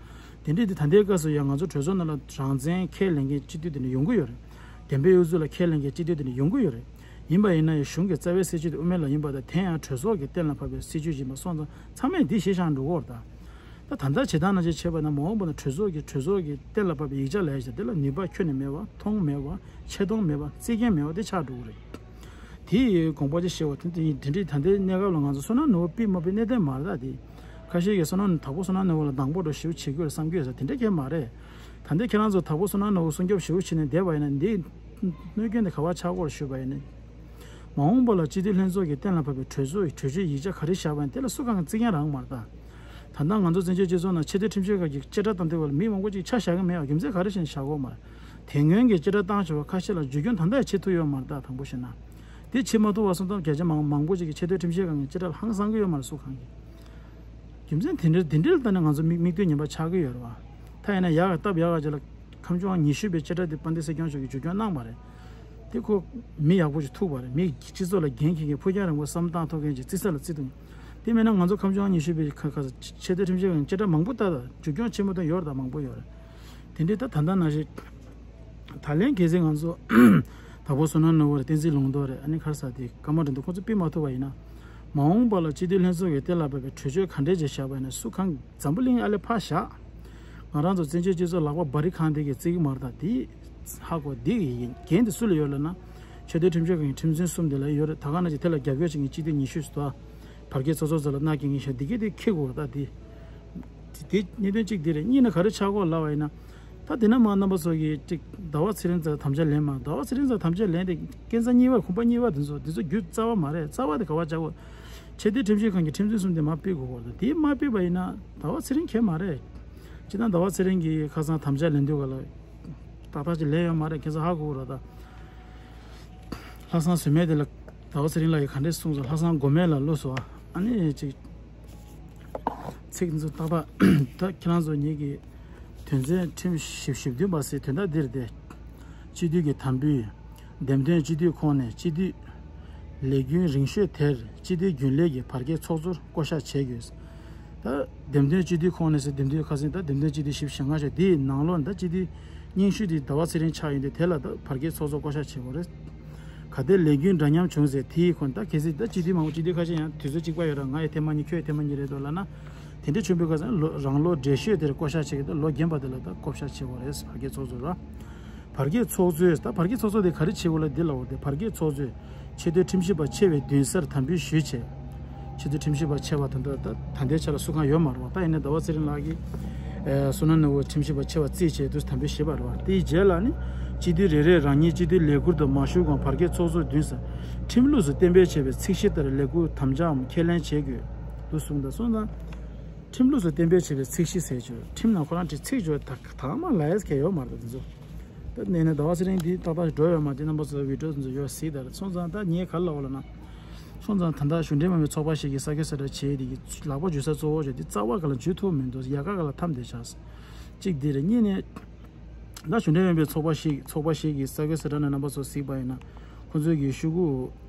རེད། དེ་འདྲས་དེ་ད་ལྟའི་སྐབས་སུ་ཡང་ང་ཚོ་གྲོས་ཚོགས་ནང་ལ་རང་བཙན་ཁས་ལེན་མཁན་སྤྱི་འཐུས་དེ་འདྲ་ཡོང་གི་ཡོད་རེད། བདེན་པའི་དབུ་འཛུགས་ལ་ཁས་ལེན་མཁན་སྤྱི་འཐུས་དེ་འདྲ་ཡོང་གི་ཡོད་རེད། ཡིན་པ་ཡིན་ན་ཡང་གཞུང་གི་རྩ་བའི་སྲིད་བྱུས་དེ་དབུ་མའི་ལམ་ཡིན་པ་དང་། དེ་ཡང་གྲོས་ཚོགས་ཀྱིས་གཏན་ལ་ཕབ་པའི་སྲིད་བྱུས་ཡིན་པ་སོང་ཙང་ཚང་མས་འདི་གཞི་བཞག་འགྲོ་གི་ཡོད་རེད་ད། ད་ད་ལྟ་བྱེད་སྟངས་ནང་བཞིན་བྱས་པ་ན་མ་འོངས་པ་ན་གྲོས་ཚོགས་ཀྱི་གྲོས་ཚོགས་ཀྱི་གཏན་ལ་ཕབ་པའི་ཡིག་ཆ་ལབ་ཡག་དེ་ལ་ནུས་པ་ཁྱོན་ནས་མེད་པ། མཐོང་མེད་པ། ཆེ་མཐོང་མེད་པ། བརྩི་མཁན་མེད་པ་དེ་ཆགས་འགྲོ་གི་རེད། དེ་ཡི་དགོངས་པ་ཅིག་བཞེས་པ་དེ་དེ་ཡིན། དེ་འདྲའི་ད་ལྟའི་གནས་སྐབས་ལ་ང་ཚོ་བསོད་ནམས་ནོར་བུ་ཕུད་མ་ཕུད་གནད་དོན་མ་རེད་ད། དེ་ཁ་ཤས་ཀྱིས་བསོད་ནམས་དྭགས་པོ་བསོད་ནམས་ནོར་བུ་ལ་སྡང་པོ་འདྲ་ཞེ་པོ་བྱེད་ཀྱི་ཡོད་རེད་བསམ་གྱི་ཡོད་ས་དེ་འདྲ་གང་ཡང་མ་རེད། ད་ལྟའི་ཁྱེད་རང་ཚོ་དྭགས་པོ་བསོད་ནམས་ནོར་བུ་སྲུང་སྐྱོབ་ཞེ་པོ་བྱེད་ནས་བསྡད་པ་ཡིན་ན་འདི་གནོད་སྐྱོན་དེ་ག་པར་ཆགས་ཀྱི་ཡོད་རེད་ཞུས་པ་ཡིན་ན། མ་འོངས་པ་ལ་སྤྱི་འཐུས་ལྷན་ཚོགས་ཀྱིས་གཏན་ལ་ཕབ་པའི་གྲོས་ཚོགས་ཀྱི་གྲོས་ཆོད་ཡིག་ཆ་ག་རེ་བཞག་པ་ཡིན་དེ་ལ་སུ་གང་གིས་བརྩི་མཁན་རང་མ་རེད་ད། ད་ལྟ་ང་ཚོ་བཙན་བྱོལ་སྤྱི་ཚོགས་ནང་ཆེས་མཐོའི་ཁྲིམས་ཞིབ་ཁང་གི་བཅད་ཁྲ་བཏང་དུས་ལ་མི་མང་པོ་ཅིག་ཆ་བཞག་གི་མེད་པ་རྒྱུ་མཚན་ག་རེ་བྱས་ནས་བཞག་གི་ཡོད་མ་རེད། དེ་སྔོན་གྱི་བཅད་ཁྲ་བཏང་བཞག་པ་ཁ་ཤས་ལ་བསྒྱུར་སྐྱོན་ད་ལྟ་ཡང་བྱེད་ཐུབ་ཡོད་མ་རེད་ད། དྲང་པོ་བཤད་ན། དེ་བྱེད་མ་ཐུབ་པ་སོང་ཙང་བརྒྱ་ཆ་མང་མང་པོ་ཅིག་གིས་ཆེས་མཐོའི་ཁྲིམས་ཞིབ་ཁང་གི་བཅད་ཁྲ་ལ་ཧང་སང་གི་ཡོད་མ་རེད་སུ་གང་གིས། རྒྱུ་མཚན་དེ་འདྲ་དེ་འདྲ་ལ་ལྟ་ནས་ང་ཚོ་མིག་མིག་ལྟོས་ངན་པ་ཆགས་ཀྱི་ཡོད་རེད་བ། ད་ཡིན་ན་ཡག་ག་སྟབས་ཡག་ག་ཅིག་ལ་ཁམས་ལྗོངས་ཉི་ཤུ་པའི་བཅད་ཁྲ་དེ་དཔལ་ལྡན་སྲིད་སྐྱོང་མཆོག་གིས་བསྒྱུར་སྐྱོན་གནང་བ་རེད། དེ་ཁོ་མི་ཡག་པོ་ཞིག་ཐུག་པ་རེད། མི་སྤྱི་ཚོགས་ལ་འགན་འཁྱེར་མཁན་ཕུགས་རྒྱང་རིང་པོ་བསམ་བློ་བཏང་ཐུབ་མཁན་ཅིག་བརྩི་ས་ལ་བརྩི་ཐུབ་མཁན། དེ་མིན་ན་ང་ཚོ་ཁམས་ལྗོངས་ཉི་ཤུ་པའི་ཁ་ཁ་ཆེས་མཐོའི་ཁྲིམས་ཞིབ་ཁང་བཅད་ཁྲ་མང་པོ་ལྟ་ད་བསྒྱུར་སྐྱོན་བྱེད་མ་ཐུབ་ཡོད་རེད་ད། མང་པོ་ཡོད་རེད། དེ་འདྲའི་ད་ད་ལྟ་ནང་བཞིན་ད་ལན་གལ་སྲིད་ང་ཚོ་དྭགས་པོ་བསོད་ནམས་ནོར་བུ་རེད། བསྟན་འཛིན་ལུང་རྟོགས་རེད། ཨ་ནི་ཁར་ས་དེ་ཀརྨ་དོན་གྲུབ་ཁོང་ཚོ་ཕུད་མ་ཐུབ་པ་ཡིན་ན། མ་འོངས་པ་ལ་སྤྱི་འཐུས་ལྷན་ཚོགས་ཀྱིས་གཏན་ལ་ཕབ་པའི་གྲོས་ཆོད་ག་འདྲས་ཅིག་བཞག་པ་ཡིན་ན་སུ་གང་འཛམ་བུ་གླིང་ཨ་ལས་ཕར་བཞག་ང་རང་ཚོ་བཙན་བྱོལ་སྤྱི་ཚོགས་ལག་པ་སྦ་རི་གང་དེ་གིས་བརྩི་གི་མ་རེད་ད། དེ་ཧ་གོ་དེ་གི་ཡིན་འགན་དེ་སུ་ལ་ཡོད་ལབ་ན། ཆེས་མཐོའི་ཁྲིམས་ཞིབ་ཁང་གི་ཁྲིམས་འཛིན་གསུམ་དེ་ལ་ཡོད་རེད། ད་ག་ནང་བཞིན་དེ་ལ་རྒྱབ་སྐྱོར་བྱེད་མཁན་སྤྱི་འཐུས་ཉི་ཤུ་ཙམ་བར་བརྒལ་ཚོགས་གཙོ་ཚོ་ལ་མནའ་སྐྱེལ་མཁན་ཞིག་འདི་གས་དེ་འཁྱེར་དགོས་རེད་ད། དེ་དེ་གནད་དོན་གཅིག་དེ་རེད། གཉིས་ནས་ག་རེ་ཆགས་ཀྱི་ཡོད་ལབ་པ་ཡིན་ན། ད་དེ་ནས་མར་རྣམ་པ་ཚོ་གིས་ཅིག་ཟླ་བ་ཚེ་རིང་ཚང་དམ་བཅའ་ལེན་མ། ཟླ་བ་ཚེ་རིང་ཚང་དམ་བཅའ་ལེན་དེ་སྐས་འཛེག་གཉིས་པ་གོམ་པ་གཉིས་པ་དེ་ཚོ་དེ་ཚོ་རྒྱུ་རྩ་བ་མ་རེད། རྩ་བ་དེ་ག་པར་བཅག་དགོས། ཆེས་མཐོའི་ཁྲིམས་ཞིབ་ཁང་གི་ཁྲིམས་འཛིན་གསུམ་དེ་མར་ཕུད་དགོས་ཀྱི་རེད། དེ་མར་ཕུད་པ་ཡིན་ན་ཟླ་བ་ཚེ་རིང་གལ་མ་རེད། སྤྱིར་བཏང་ཟླ་བ་ཚེ་རིང་གིས་ཁ་སང་དམ་བཅའ་ལེན་དུས་ག་ལ་ཏག་ཏག་ཅིག་ལེན་ཡོད་མ་རེད། ཁྱེད་ཚོ་ཧ་གོ་གི་རེད་ད། ལྷག་བསམ་ཟོལ་མེད་དེ་ལ་ཟླ་བ་ཚེ་རིང་ལགས་ཀྱིས་ག་འདྲས་གསུངས་སོང་། ལྷག་བསམ་མགོ་མེད་ལ་བླུགས་སོང་། ཨ་ནི་ཅིག་ཚིག་འཛུགས་ཏག་ཏག་ད་ཁྱེད་རང་ཚོ་ཉིད་ཀྱི་དོན་ཚན་ཁྲིམས་ཞིབ་ཞིབ་བདུན་པ་ཟེར་དོན་དག་འདིར་ཏེ། སྤྱི་འཐུས་ཀྱི་དམ་འབུལ། འདེམས་ཐོན་སྤྱི་འཐུས་ཁོངས་ནས་སྤྱི་འཐུས་ལས་རྒྱུན་རིང་ཤོས་དེར་སྤྱི་འཐུས་རྒྱུན་ལས་ཀྱི་བར་བརྒལ་ཚོགས་གཙོར་བསྐོ་གཞག་བྱེད་དགོས། ད་འདེམས་ཐོན་སྤྱི་འཐུས་ཁོངས་ནས་ཟེར་འདེམས་ཐོན་ཁ་སང་ད་འདེམས་ཐོན་སྤྱི་འཐུས་བཞི་བཅུ་ཞེ་ལྔ་ཤོག་དེའི་ནང་ལོགས་ནས་ད་སྤྱི་འཐུས་རྙིང་ཤོས་དེ་ཟླ་བ་ཚེ་རིང་ཆགས་ཡོད་དུས་དེ་ལ་ད་བར་བརྒལ་ཚོགས་གཙོར་བསྐོ་གཞག་བྱེད་དགོས་རེད། གལ་ཏེ་ལས་རྒྱུན་འདྲ་མཉམ་བྱུང་ཚེ་དེའི་ཁོངས་ད་གལ་སྲིད་ད་སྤྱི་འཐུས་མང་པོ་སྤྱི་འཐུས་ཁ་ཤས་ཡང་དུས་ཚོད་གཅིག་པ་ཡོད་ར། ང་ཡི་ཐེངས་མ་གཉིས་ཁྱོད་ཡི་ཐེངས་མ་གཉིས་རེད་འདུག་ལབ་ན། དེ་འདྲ་བྱུང་བའི་སྐབས་སུ་ལོ་རང་ལོ་བགྲེས་ཤོས་དེར་བསྐོ་གཞག་བྱེད་ཀྱི་འདུག་ལོ་རྒན་པ་དེ་ལ་ད་བསྐོ་གཞག་བྱེད་དགོས་རེད། བར་བརྒལ་ཚོགས་གཙོ་ར། བར་བརྒལ་ཚོགས་གཙོས་ད་བར་བརྒལ་ཚོགས་གཙོ་དེ་ག་རེ་བྱེད་དགོས་ལ་འདི་ལབ་པ་དེ་བར་བརྒལ་ཚོགས་གཙོས་ཆེས་མཐོའི་ཁྲིམས་ཞིབ་པ་ཆེ་བའི་མདུན་སར་དམ་འབུལ་ཞུས་བྱས། ཆེས་མཐོའི་ཁྲིམས་ཞིབ་པ་ཆེ་བ་དེ་འདྲ་ད་ད་ལྟའི་ཆ་ལ་སུ་གང་ཡོད་མ་རེད་བ། ད་ཡིན་ན་ཟླ་བ་ཚེ་རིང་ལགས་ཀྱིས་བསོད་ནམས་ནོར་བུ་ཁྲིམས་ཞིབ་པ་ཆེ་བ་རྩིས་བྱས་དུས་དམ་འབུལ་ཞུས་པ་རེད་བ། དེའི་རྗེས་ལ་ནི་སྤྱི་འཐུས་རེ་རེས་རང་ཉིད་སྤྱི་འཐུས་ལས་འཁུར་དུ་མ་ཞུགས་གོང་བར་བརྒལ་ཚོགས་གཙོའི་མདུན་སར་ཁྲིམས་ལུགས་སུ་གཏན་འབེབས་བྱས་པའི་ཚད་གཞི་ལྟར་ལས་འཁུར་དམ་བཅའམ་ཁས་ལེན་བྱེད་དགོས་འདུག་གསུངས། ད་སོང་ཙང་ཁྲིམས་ལུགས་སུ་གཏན་འབེབས་བྱས་པའི་ཚད་གཞི་ཟེར་ཆོག་ཁྲིམས་ནང་ཁོ་རང་གི་ཚིག་སྦྱོར་ད་དག་མ་ལ་ཡས་ཁེ་ཡོད་མ་རེད་དེ་ཚོ། ད་ནས་ནས་ཟླ་བ་ཚེ་རིང་འདི་ཏག་ཏག་འགྲོ་ཡོད་མ་རེད། རྣམ་པ་ཚོ་བི་ཌིའོ་དེ་ཚོ་ཡོད་སྲིད་ད་རེད། སོང་ཙང་ད་ངས་ག་རེ་ལབ་པ་ལབ་ན། སོང་ཙང་ད་ལྟ་གཞུང་འབྲེལ་མ་ཡིན་པའི་ཚོགས་པ་ཞིག་གིས་ས་ཁུལ་གསལ་བསྒྲགས་བྱས་དེ་གི་ལག་པ་འཇུ་ས་གཙོ་བོ་བྱས་དེ་རྩ་བ་ག་ལ་འཇུ་ཐུབ་མི་འདུག་ཡལ་ག་ག་ལ་འཐམ་བསྡད་ཤག་གཅིག་འདི་རེད། གཉིས་ནས། ད་གཞུང་འབྲེལ་མིན་པའི་ཚོགས་པ་ཞིག་ཚོགས་པ་ཞིག་གིས་ས་ཁུལ་གསལ་བསྒྲགས་ནས་རྣམ་པ་ཚོ་གཟིགས་པ་ཡིན་ན། ཁོང་ཚོའི་གི་ཤོག་གུ་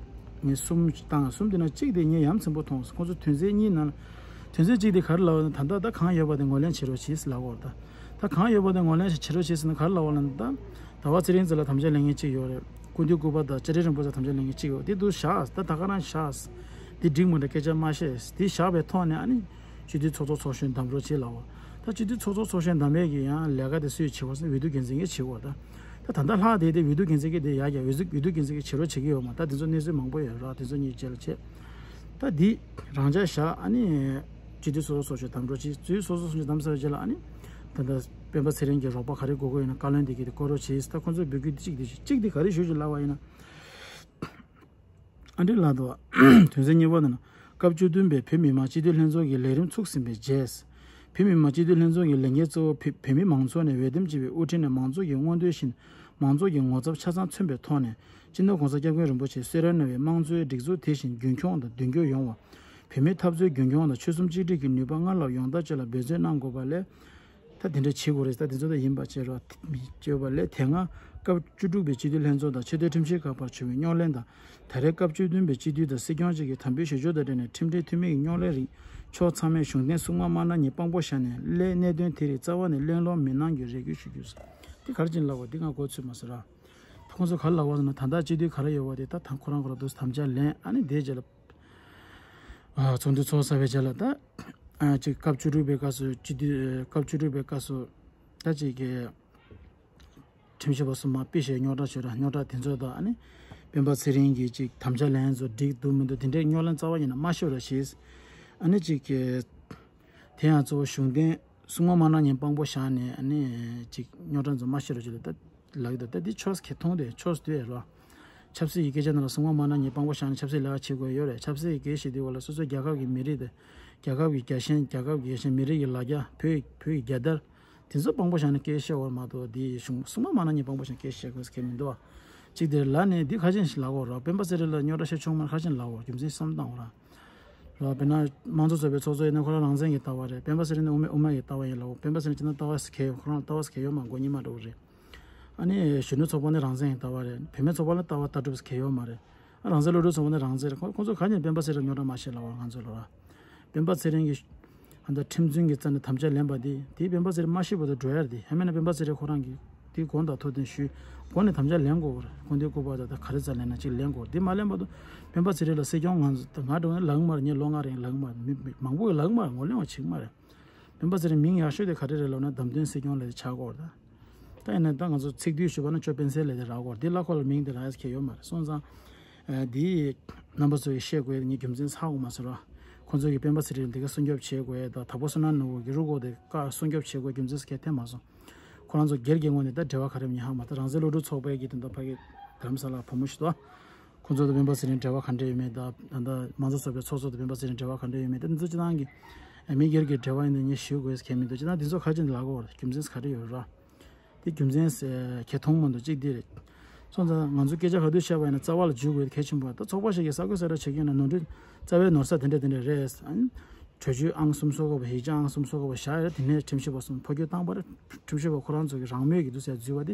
ངས་གསུམ་བཏང་། གསུམ་དེ་ན་གཅིག་དེ་ངས་ཡ་མཚན་པོ་མཐོང་སོང་། ཁོང་ཚོ་དོན་ཚན་གཉིས་ནང་དོན་ཚན་གཅིག་དེ་ག་རེ་ལབ་པ་ན། ད་ལྟ་ད་གང་ཡོད་པ་དེ་ངོས་ལེན་བྱེད་རོགས་གྱིས་ལབ་པ་རེད། ད་གང་ཡོད་པ་དེ་ངོས་ལེན་བྱེད་རོགས་གྱིས་ཟེར་ན་ག་རེ་ལབ་པ་ལབ་ན། ད་ཟླ་བ་ཚེ་རིང་ཚོ་ལ་དམ་བཅའ་ལེན་མཁན་གཅིག་ཡོད་རེད། སྐུ་མདུན་སྐུ་པར་དང་བཅའ་ཁྲིམས་རིན་པོ་ཆེ་དམ་བཅའ་ལེན་མཁན་གཅིག་ཡོད། དེ་འདུག་བཞག་ད་ད་ག་རང་བཞག་འདི་འགྲིག་མི་འགྲིག་སྐད་ཆ་མ་བཤད། དེ་བཞག་པའི་ཐོག་ནས་ཨ་ནི། སྤྱི་འཐུས་ཚོགས་གཙོ་ཚོགས་གཞོན་གདམ་རོགས་བྱེད་ལབ་པ། ད་སྤྱི་འཐུས་ཚོགས་གཙོ་ཚོགས་གཞོན་གདམ་པའི་གི་ཡང་ལས་ཀ་དེ་སུས་བྱེད་པ་ཟེར་ན་འོས་བསྡུ་འགན་འཛིན་གྱིས་བྱེད་པ། ད་ད་ལྟ་ལྷག་བསྡད་དེ་འོས་བསྡུ་འགན་འཛིན་གྱིས་དེ་ཡར་རྒྱག་འོས་བསྡུ་འོས་བསྡུ་འགན་འཛིན་གྱིས་བྱེད་རོགས་བྱེད་ཀྱི་ཡོད་མ། ད་དེ་ཚོ་གནས་ཚུལ་མང་པོ་ཡོད་ར། དེ་ཚོ་གཉིས་རྗེས་ལ་བྱེད། ད་འདི་རང་འཇགས་བཞག་ཨ་ནི་སྤྱི་འཐུས་ཚོགས་གཙོ་ཚོགས་གཞོན་གདམ་རོགས་བྱེད། སྤྱི་འཐུས་ཚོགས་གཙོ་ཚོགས་གཞོན་གདམ་ཚར་བའི་རྗེས་ལ་ཨ་ནི་ད་ལྟ་སྤེན་པ་ཚེ་རིང་གི་རོགས་པ་ག་རེ་དགོས་དགོས་ཡིན་ན་བཀའ་བློན་དེ་གིས་དེ་བསྐོ་རོགས་བྱེད། ད་ཁོང་ཚོས་འབོད་སྐུལ་དེ་གཅིག་དེ་གཅིག་དེ་ག་རེ་ཞུ་ཞུ་ལབ་པ་ཡིན་ན། ཨ་འདྲི་ལ་དོ། དོན་ཚན་གཉིས་པ་ནི། སྐབས་བཅུ་བདུན་པའི་བོད་མི་མང་སྤྱི་འཐུས་ལྷན་ཚོགས་ཀྱི་ལས་རིམ་ཚུགས་ཟིན་པའི་རྗེས། བོད་མི་མང་སྤྱི་འཐུས་ལྷན་ཚོགས་ཀྱི་ལས་འགན་གཙོ་བོ་བོད་བོད་མི་མང་ཚོགས་ནས་འོས་འདེམས་བྱས་པའི་དབུ་ཁྲིད་ནས་མང་ཚོགས་ཀྱི་མངོན་འདོད་བཞིན་མང་ཚོགས་ཀྱི་ངོ་ཚབ་ཆ་ཚང་མཚོན་པའི་ཐོག་ནས་སྤྱི་ནོར་༸གོང་ས་༸སྐྱབས་མགོན་རིན་པོ་ཆེས་གསོལ་རས་གནང་བའི་དམངས་གཙོའི་སྒྲིག་འཛུགས་དེ་བཞིན་རྒྱུན་འཁྱོངས་དང་མདུན་སྐྱོད་ཡོང་བ། བོད་མིའི་འཐབ་རྩོད་རྒྱུན་འཁྱོངས་དང་ཆོལ་གསུམ་གཅིག་སྒྲིལ་གྱི་ནུས་པ་སྔར་ལྷག་ཡོང་ཐབས་བཅས་ལ་འབད་བརྩོན་གནང་དགོས་པ་ལས། ད་དེ་འདྲ་བྱེད་དགོས་རེད། ད་དེ་ཚོ་ད་ཡིན་པ་བྱས་རོགས་བྱས་པ་ལས་དེ་སྔ་སྐབས་བཅུ་དྲུག་པའི་སྤྱི་འཐུས་ལྷན་ཚོགས་དང་ཆེས་མཐོའི་ཁྲིམས་ཞིབ་ཁང་བར་བྱུང་བའི་རྙོག་གླེང་དང་། ད་རེས་སྐབས་བཅུ་བདུན་པའི་སྤྱི་འཐུས་དང་སྲིད་སྐྱོང་བཅས་ཀྱི་དམ་འབུལ་ཞུ་སྦྱོར་དང་འབྲེལ་ནས་ཁྲིམས་འབྲེལ་འཐུས་མི་ཡི་རྙོག་གླེང་རིགས་ཕྱོགས་ཚང་མས་གཞུང་འཐེན་གསུང་མ་མ་གནང་ཉིན་དཔང་པོ་བཞག་ནས་སླད་གནད་དོན་དེ་རིགས་རྩ་བ་ནས་གླེང་སློང་མི་གནང་རྒྱུའི་རེ་སྐུལ་ཞུ་རྒྱུ། དེ་ག་རེ་བྱས་ནས་ལབ་པ་འདི་ང་གོ་ཚོད་མ་སོང་ར། ཁོང་ཚོ་ག་རེ་ལབ་པ་ཟེར་ན་ད་ལྟ་སྤྱི་འཐུས་ག་རེ་ཡོད་པ་དེ་ད་ད་ཁོ་རང་ཁོ་རང་འདུག་དམ་བཅའ་ལེན་ཨ་ནི་དེའི་རྗེས་ལ། ཨ་ཚོགས་འདུ་ཚོགས་ཚར་བའི་རྗེས་ལ་ད། ཨ་ཅིག་སྐབས་བཅུ་དྲུག་པའི་སྐབས་སུ་སྤྱི་འཐུས་སྐབས་བཅུ་དྲུག་པའི་སྐབས་སུ་ད་ཅིག་གི་ཁྲིམས་ཞིབ་པ་གསུམ་མར་ཕུད་བྱས་རྙོག་དྲ་བྱུང་ར། རྙོག་དྲ་དེ་ཚོ་དང་ཨ་ནི་སྤེན་པ་ཚེ་རིང་གིས་ཅིག་དམ་བཅའ་ལེན་ཚོ་འགྲིག་འདུག་མི་འདུག་དེ་འདྲའི་རྙོག་གླེང་རྩ་བ་ཉིད་ནས་མ་ཤོར་རོགས་བྱེད། ཨ་ནི་ཅིག་གི་དེ་ཡང་གཙོ་བོ་གཞུང་འཐེན་གསུང་མ་མ་གནང་ཉིན་དཔང་པོ་བཞག་ནས་ཨ་ནི་ཅིག་རྙོག་དྲ་ཚོ་མ་ཤོར་རོགས་བྱེད་ལ་ད། ལབ་ཀྱི་འདུག་ད་འདི་ཆོས་ཁེ་མཐོང་དེ་ཆོས་དེ་རོ། ཆབ་སྲིད་ཀྱི་སྐད་ཆ་ནང་ལ་གསང་བ་མ་གནང་ཉིན་དཔང་པོ་བཞག་ནས་ཆབ་སྲིད་ལས་ཀ་བྱེད་དགོས་ཡོད་རེད། ཆབ་སྲིད་ཀྱི་སྐད་བཤད་དུས་བ་ལ་སོ་སོའི་རྒྱལ་ཁབ་ཀྱི་མི་རིགས་དེ། རྒྱལ་ཁབ་ཀྱི་རྒྱལ་ཞེན། རྒྱལ་ཁབ་ཀྱི་རྒྱལ་ཞེན། མི་རིགས་ཀྱི་ལ་རྒྱ། བོད་བོད་ཀྱི་རྒྱལ་དར། དེ་ཚོ་དཔང་པོ་བཞག་ནས་སྐད་བཤད་དགོས་མ་གཏོགས་འདི་གཞུང་གསང་བ་མ་གནང་ཉིན་དཔང་པོ་བཞག་ནས་སྐད་བཤད་དགོས་ཟེར་མཁན་མི་འདུག་བ། གཅིག་དེ་ལ་ནས་འདི་ཁ་ཆེན་ཞིག་ལབ་དགོས་རོགས། སྤེན་པ་ཚེ་རིང་ལ་རྙོག་དྲ་བཤད་ཆོག་མ་རེད། ཁ་ཆེན་ལབ་དགོས་རྒྱུ་མཚན་བསམ་བཏང་དགོས་ར། ལ་དཔེར་ན་དམངས་གཙོ་ཚོགས་པའི་ཚོགས་གཙོ་ཡིན་ན་ཁོ་རང་རང་བཙན་གྱི་ལྟ་བ་རེད། སྤེན་པ་ཚེ་རིང་ནི་དབུ་མའི་དབུ་མ་ཡི་ལྟ་བ་ཡིན་ལབ། སྤེན་པ་ཚེ་རིང་སྤྱིར་ན་ལྟ་བ་ཟེར་མཁན་ཡོད། ཁོ་རང་ལྟ་བ་ཟེར་མཁན་ཡོད་མ་རེད། མགོ་གཉིས་མ་འགྲོ་གི་རེད། ཨ་ནི་གཞོན་ནུ་ཚོགས་པ་ནི་རང་བཙན་གྱི་ལྟ་བ་རེད། བུད་མེད་ཚོགས་པ་ལ་ལྟ་བ་ལྟ་གྲུབ་ཟེར་མཁན་ཡོད་མ་རེད། ཨ་རང་བཙན་སློབ་ཕྲུག་ཚོགས་པ་ནི་རང་བཙན་རེད། ཁོ་ཁོ་ཚོ་ག་ནས་སྤེན་པ་ཚེ་རིང་རྙོག་དྲ་མ་བཤད་ལབ་པ་ང་ཚོ་ལ་ར། སྤེན་པ་ཚེ་རིང་གིས་ཨ་ད་ཁྲིམས་རྫུན་གྱི་རྩ་ནས་དམ་བཅའ་ལེན་པ་དེ་དེ་སྤེན་པ་ཚེ་རིང་མ་ཤི་བར་དུ་འགྲོ་ཡ་རེད། དེ་ཧེ་མེད་ན་སྤེན་པ་ཚེ་རིང་ཁོ་རང་གིས་དེ་དགོངས་དག་ཐུགས་བདེན་ཞུས། དགོངས་ནས་དམ་བཅའ་ལེན་དགོས་རེད། དགོངས་དོན་སྐུ་པར་དང་ད་ག་རེ་རྩ་ལེན་ན་ཅིག་ལེན་དགོས་རེད། དེ་མ་ལེན་བར་དུ་སྤེན་པ་ཚེ་རིང་ལ་སྲིད་སྐྱོང་ང་ཚོ་ད་ང་འགྲོ་ན་ལབ་ཀྱི་མ་རེད། ངས་ལོ་ལྔ་རིང་ལབ་ཀྱི་མ་རེད། མི་མི་མང་པོ་གིས་ལབ་ཀྱི་མ་རེད། ངོས་ལེན་བ་བྱེད་ཀྱི་མ་རེད། སྤེན་པ་ཚེ་རིང་མིང་ཡག་ཤོས་དེ་ག་རེ་རེད་ལབ་ན་བདམས་ཐོན་སྲིད་སྐྱོང་ལབ་དེ་ཆགས་ཀྱི་ཡོད་རེད་ད། ད་ཡིན་ན་ད་ང་ཚོ་ཚིག་སྡུད་ཞུས་པ་ན་ཅོ་སྤེན་ཚེ་ལབ་དེ་རག་གི་ཡོད་རེད། དེ་ལ་ཁོ་ལ་མིང་དེ་རག་ཡ་ཁྱད་ཡོད་མ་རེད། སོང་ཙང་། ཨ་འདི་རྣམ་པ་ཚོ་ཡིས་ཤེས་དགོས་ཡ་དེ་ངས་རྒྱུ་མཚན་ཚར་དགོས་མ་ཟེར་རོ། ཁོང་ཚོ་གིས་སྤེན་པ་ཚེ་རིང་འདི་ག་སྲུང་སྐྱོབ་བྱེད་དགོས་ཡ་དང་དྭགས་པོ་བསོད་ནམས་ནོར་བུ་གི་རུ་སྒོ་དེ་བཀག་སྲུང་སྐྱོབ་བྱེད་དགོས་རྒྱུ་མཚན་སུ་གས་འཐེན་མ་སོང་། ཁོ་རང་ཚོ་སྒེར་གྱི་ངོས་ནས་ད་འབྲེལ་བ་ག་རེ་ཡོད་མིན་ཧ་མ་ད། རང་བཙན་སློབ་ཕྲུག་ཚོགས་པའི་གི་དོན་དག་ཕ་གི་རྡ་རམ་ས་ལ་བུ་མོ་ཞིག་འདུག་ཁོང་ཚོ་དང་སྤེན་པ་ཚེ་རིང་འབྲེལ་བ་ག་འདྲ་ཡོད་མེད་དང་། ད་ལྟ་མང་གཙོ་ཚོགས་པའི་ཚོགས་གཙོ་དང་སྤེན་པ་ཚེ་རིང་འབྲེལ་བ་ག་འདྲ་ཡོད་མེད་དང་། འདི་ཚོ་སྤྱི་བཏང་གི་མི་སྒེར་གྱི་འབྲེལ་བ་ཡིན་དུས་ངས་ཞུ་དགོས་ཟེར་མཁན་མི་འདུག་སྤྱི་བཏང་འདི་ཚོ་ཁ་ཅིག་ལ་གོ་རྒྱུ་མཚན་ག་རེ་ཡོད་ར། དེ་རྒྱུ་མཚན་ག་མཐོང་མི་འདུག་གཅིག་དེ་རེད། སོང་ཙང་ང་ཚོ་སྐད་ཆ་ག་དུས་བཤད་པ་ཡིན་ན་རྩ་བ་ལ་འཇུག་དགོས་གལ་ཆེན་པོ། ད་ཚོགས་པ་ཞིག་གིས་གསར་འགོད་གསལ་བསྒྲགས་བྱེད་མཁན་ལ་ནོར་འཁྲུལ་རྩ་བའི་ནོར་ས་དེ་འདྲ་དེ་འདྲ་རེད། ཨ་ནི་གྲོས་ཆོད་ཨང་གསུམ་སོ་དགུ་པ། ཡིག་ཆ་ཨང་གསུམ་སོ་དགུ་པ་བཞག་ཡོད། དེ་ནས་ཁྲིམས་ཞིབ་པ་གསུམ་འཕོ་འགྱུར་བཏང་བ་རེད། ཁྲིམས་ཞིབ་པ་ཁོ་རང་ཚོ་གི་རང་མོས་ཀྱི་འདུག་ཟེར་འཛུལ་བ་དེ་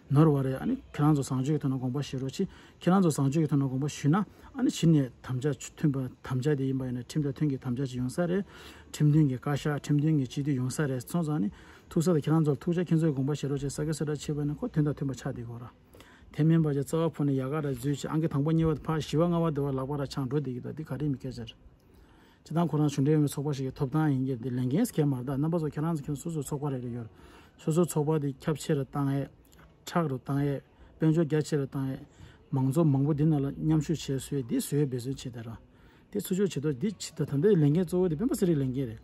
ནོར་བ་རེད། ཨ་ནི་ཁྱེད་རང་ཚོ་བཟང་སྤྱོད་ཀྱི་ཐོག་ནས་དགོངས་པ་བཞེས་རོགས་གྱིས། ཁྱེད་རང་ཚོ་བཟང་སྤྱོད་ཀྱི་ཐོག་ནས་དགོངས་པ་ཞུས་ན། ཨ་ནི་གཞི་ནས་དམ་བཅའ་མཐུན་པ། དམ་བཅའ་དེ་ཡིན་པ་ཡིན་ན་ཁྲིམས་དང་མཐུན་གྱི་དམ་བཅའ་ཅིག་ཡོང་ས་རེད། ཁྲིམས་མཐུན་གྱི་བཀའ་ཤག་ཁྲིམས་མཐུན་གྱི་སྤྱི་འཐུས་ཡོང་ས་རེད། སོང་ཙང་ནི་ཐུག་ས་དང་ཁྱེད་རང་ཚོར་ཐུག་ཆ། ཁྱེད་ཚོས་དགོངས་པ་བཞེས་རོགས་ཅེས་གསལ་གསལ་བསྒྲགས་བྱས་པ་ཡིན་ན་ཁོ་དོན་དང་མཐུན་པ་ཆགས་བསྡད་ཀྱི་ཡོད་ར། དེ་མིན་པ་ཅིག་རྩ་བ་ཕུ་ནས་ཡག་ག་ར་འཛུལ་བྱས། ཨང་ཀི་དང་པོ་གཉིས་པ་ཕར་བཞི་པ་ལྔ་པ་དེ་བར་ལག་པ་ར་འཆང་འགྲོ་བསྡད་ཀྱི་འདུག་འདི་ག་རེ་ཡིན་མིན་སྐད་ཆ་རེད། སྤྱི་བཏང་ཁོ་རང་གཞུང་འབྲེལ་ཡོད་པའི་ཚོགས་པ་ཞིག་གི་ཐོབ་ཐང་ཡིན་གྱི། འདི་ལས་འགན་གལ་མ་རེད། ད་རྣམ་པ་ཚོ་ཁྱེད་རང་ཚོ་ཁྱེད་སོ་སོའི་ཚོགས་པ་རེ་རེ་ཡོད་རེད། སོ་སོའི་ཚོགས་པ་འདི་ཁྱབ་ཆེ་རུ་བཏང་ཡས། མཁྲེགས་རུ་བཏང་ཡས། དཔལ་འབྱོར་རྒྱ་ཆེ་རུ་བཏང་ཡས། མང་ཚོགས་མང་པོ་འདི་ནང་ལ་མཉམ་ཞུགས་བྱེད་སྲོལ་འདི་བཟོ་ཡས་འབད་བརྩོན་བྱེད་དེ་ར། འདི་ཚུར་ཕྱོགས་བྱེད་དོ་འདི་བྱེད་དོ། ད་ལྟའི་ལས་འགན་གཙོ་བོ་འདི་སྤེན་པ་ཚེ་རིང་ལས་འགན་རེད།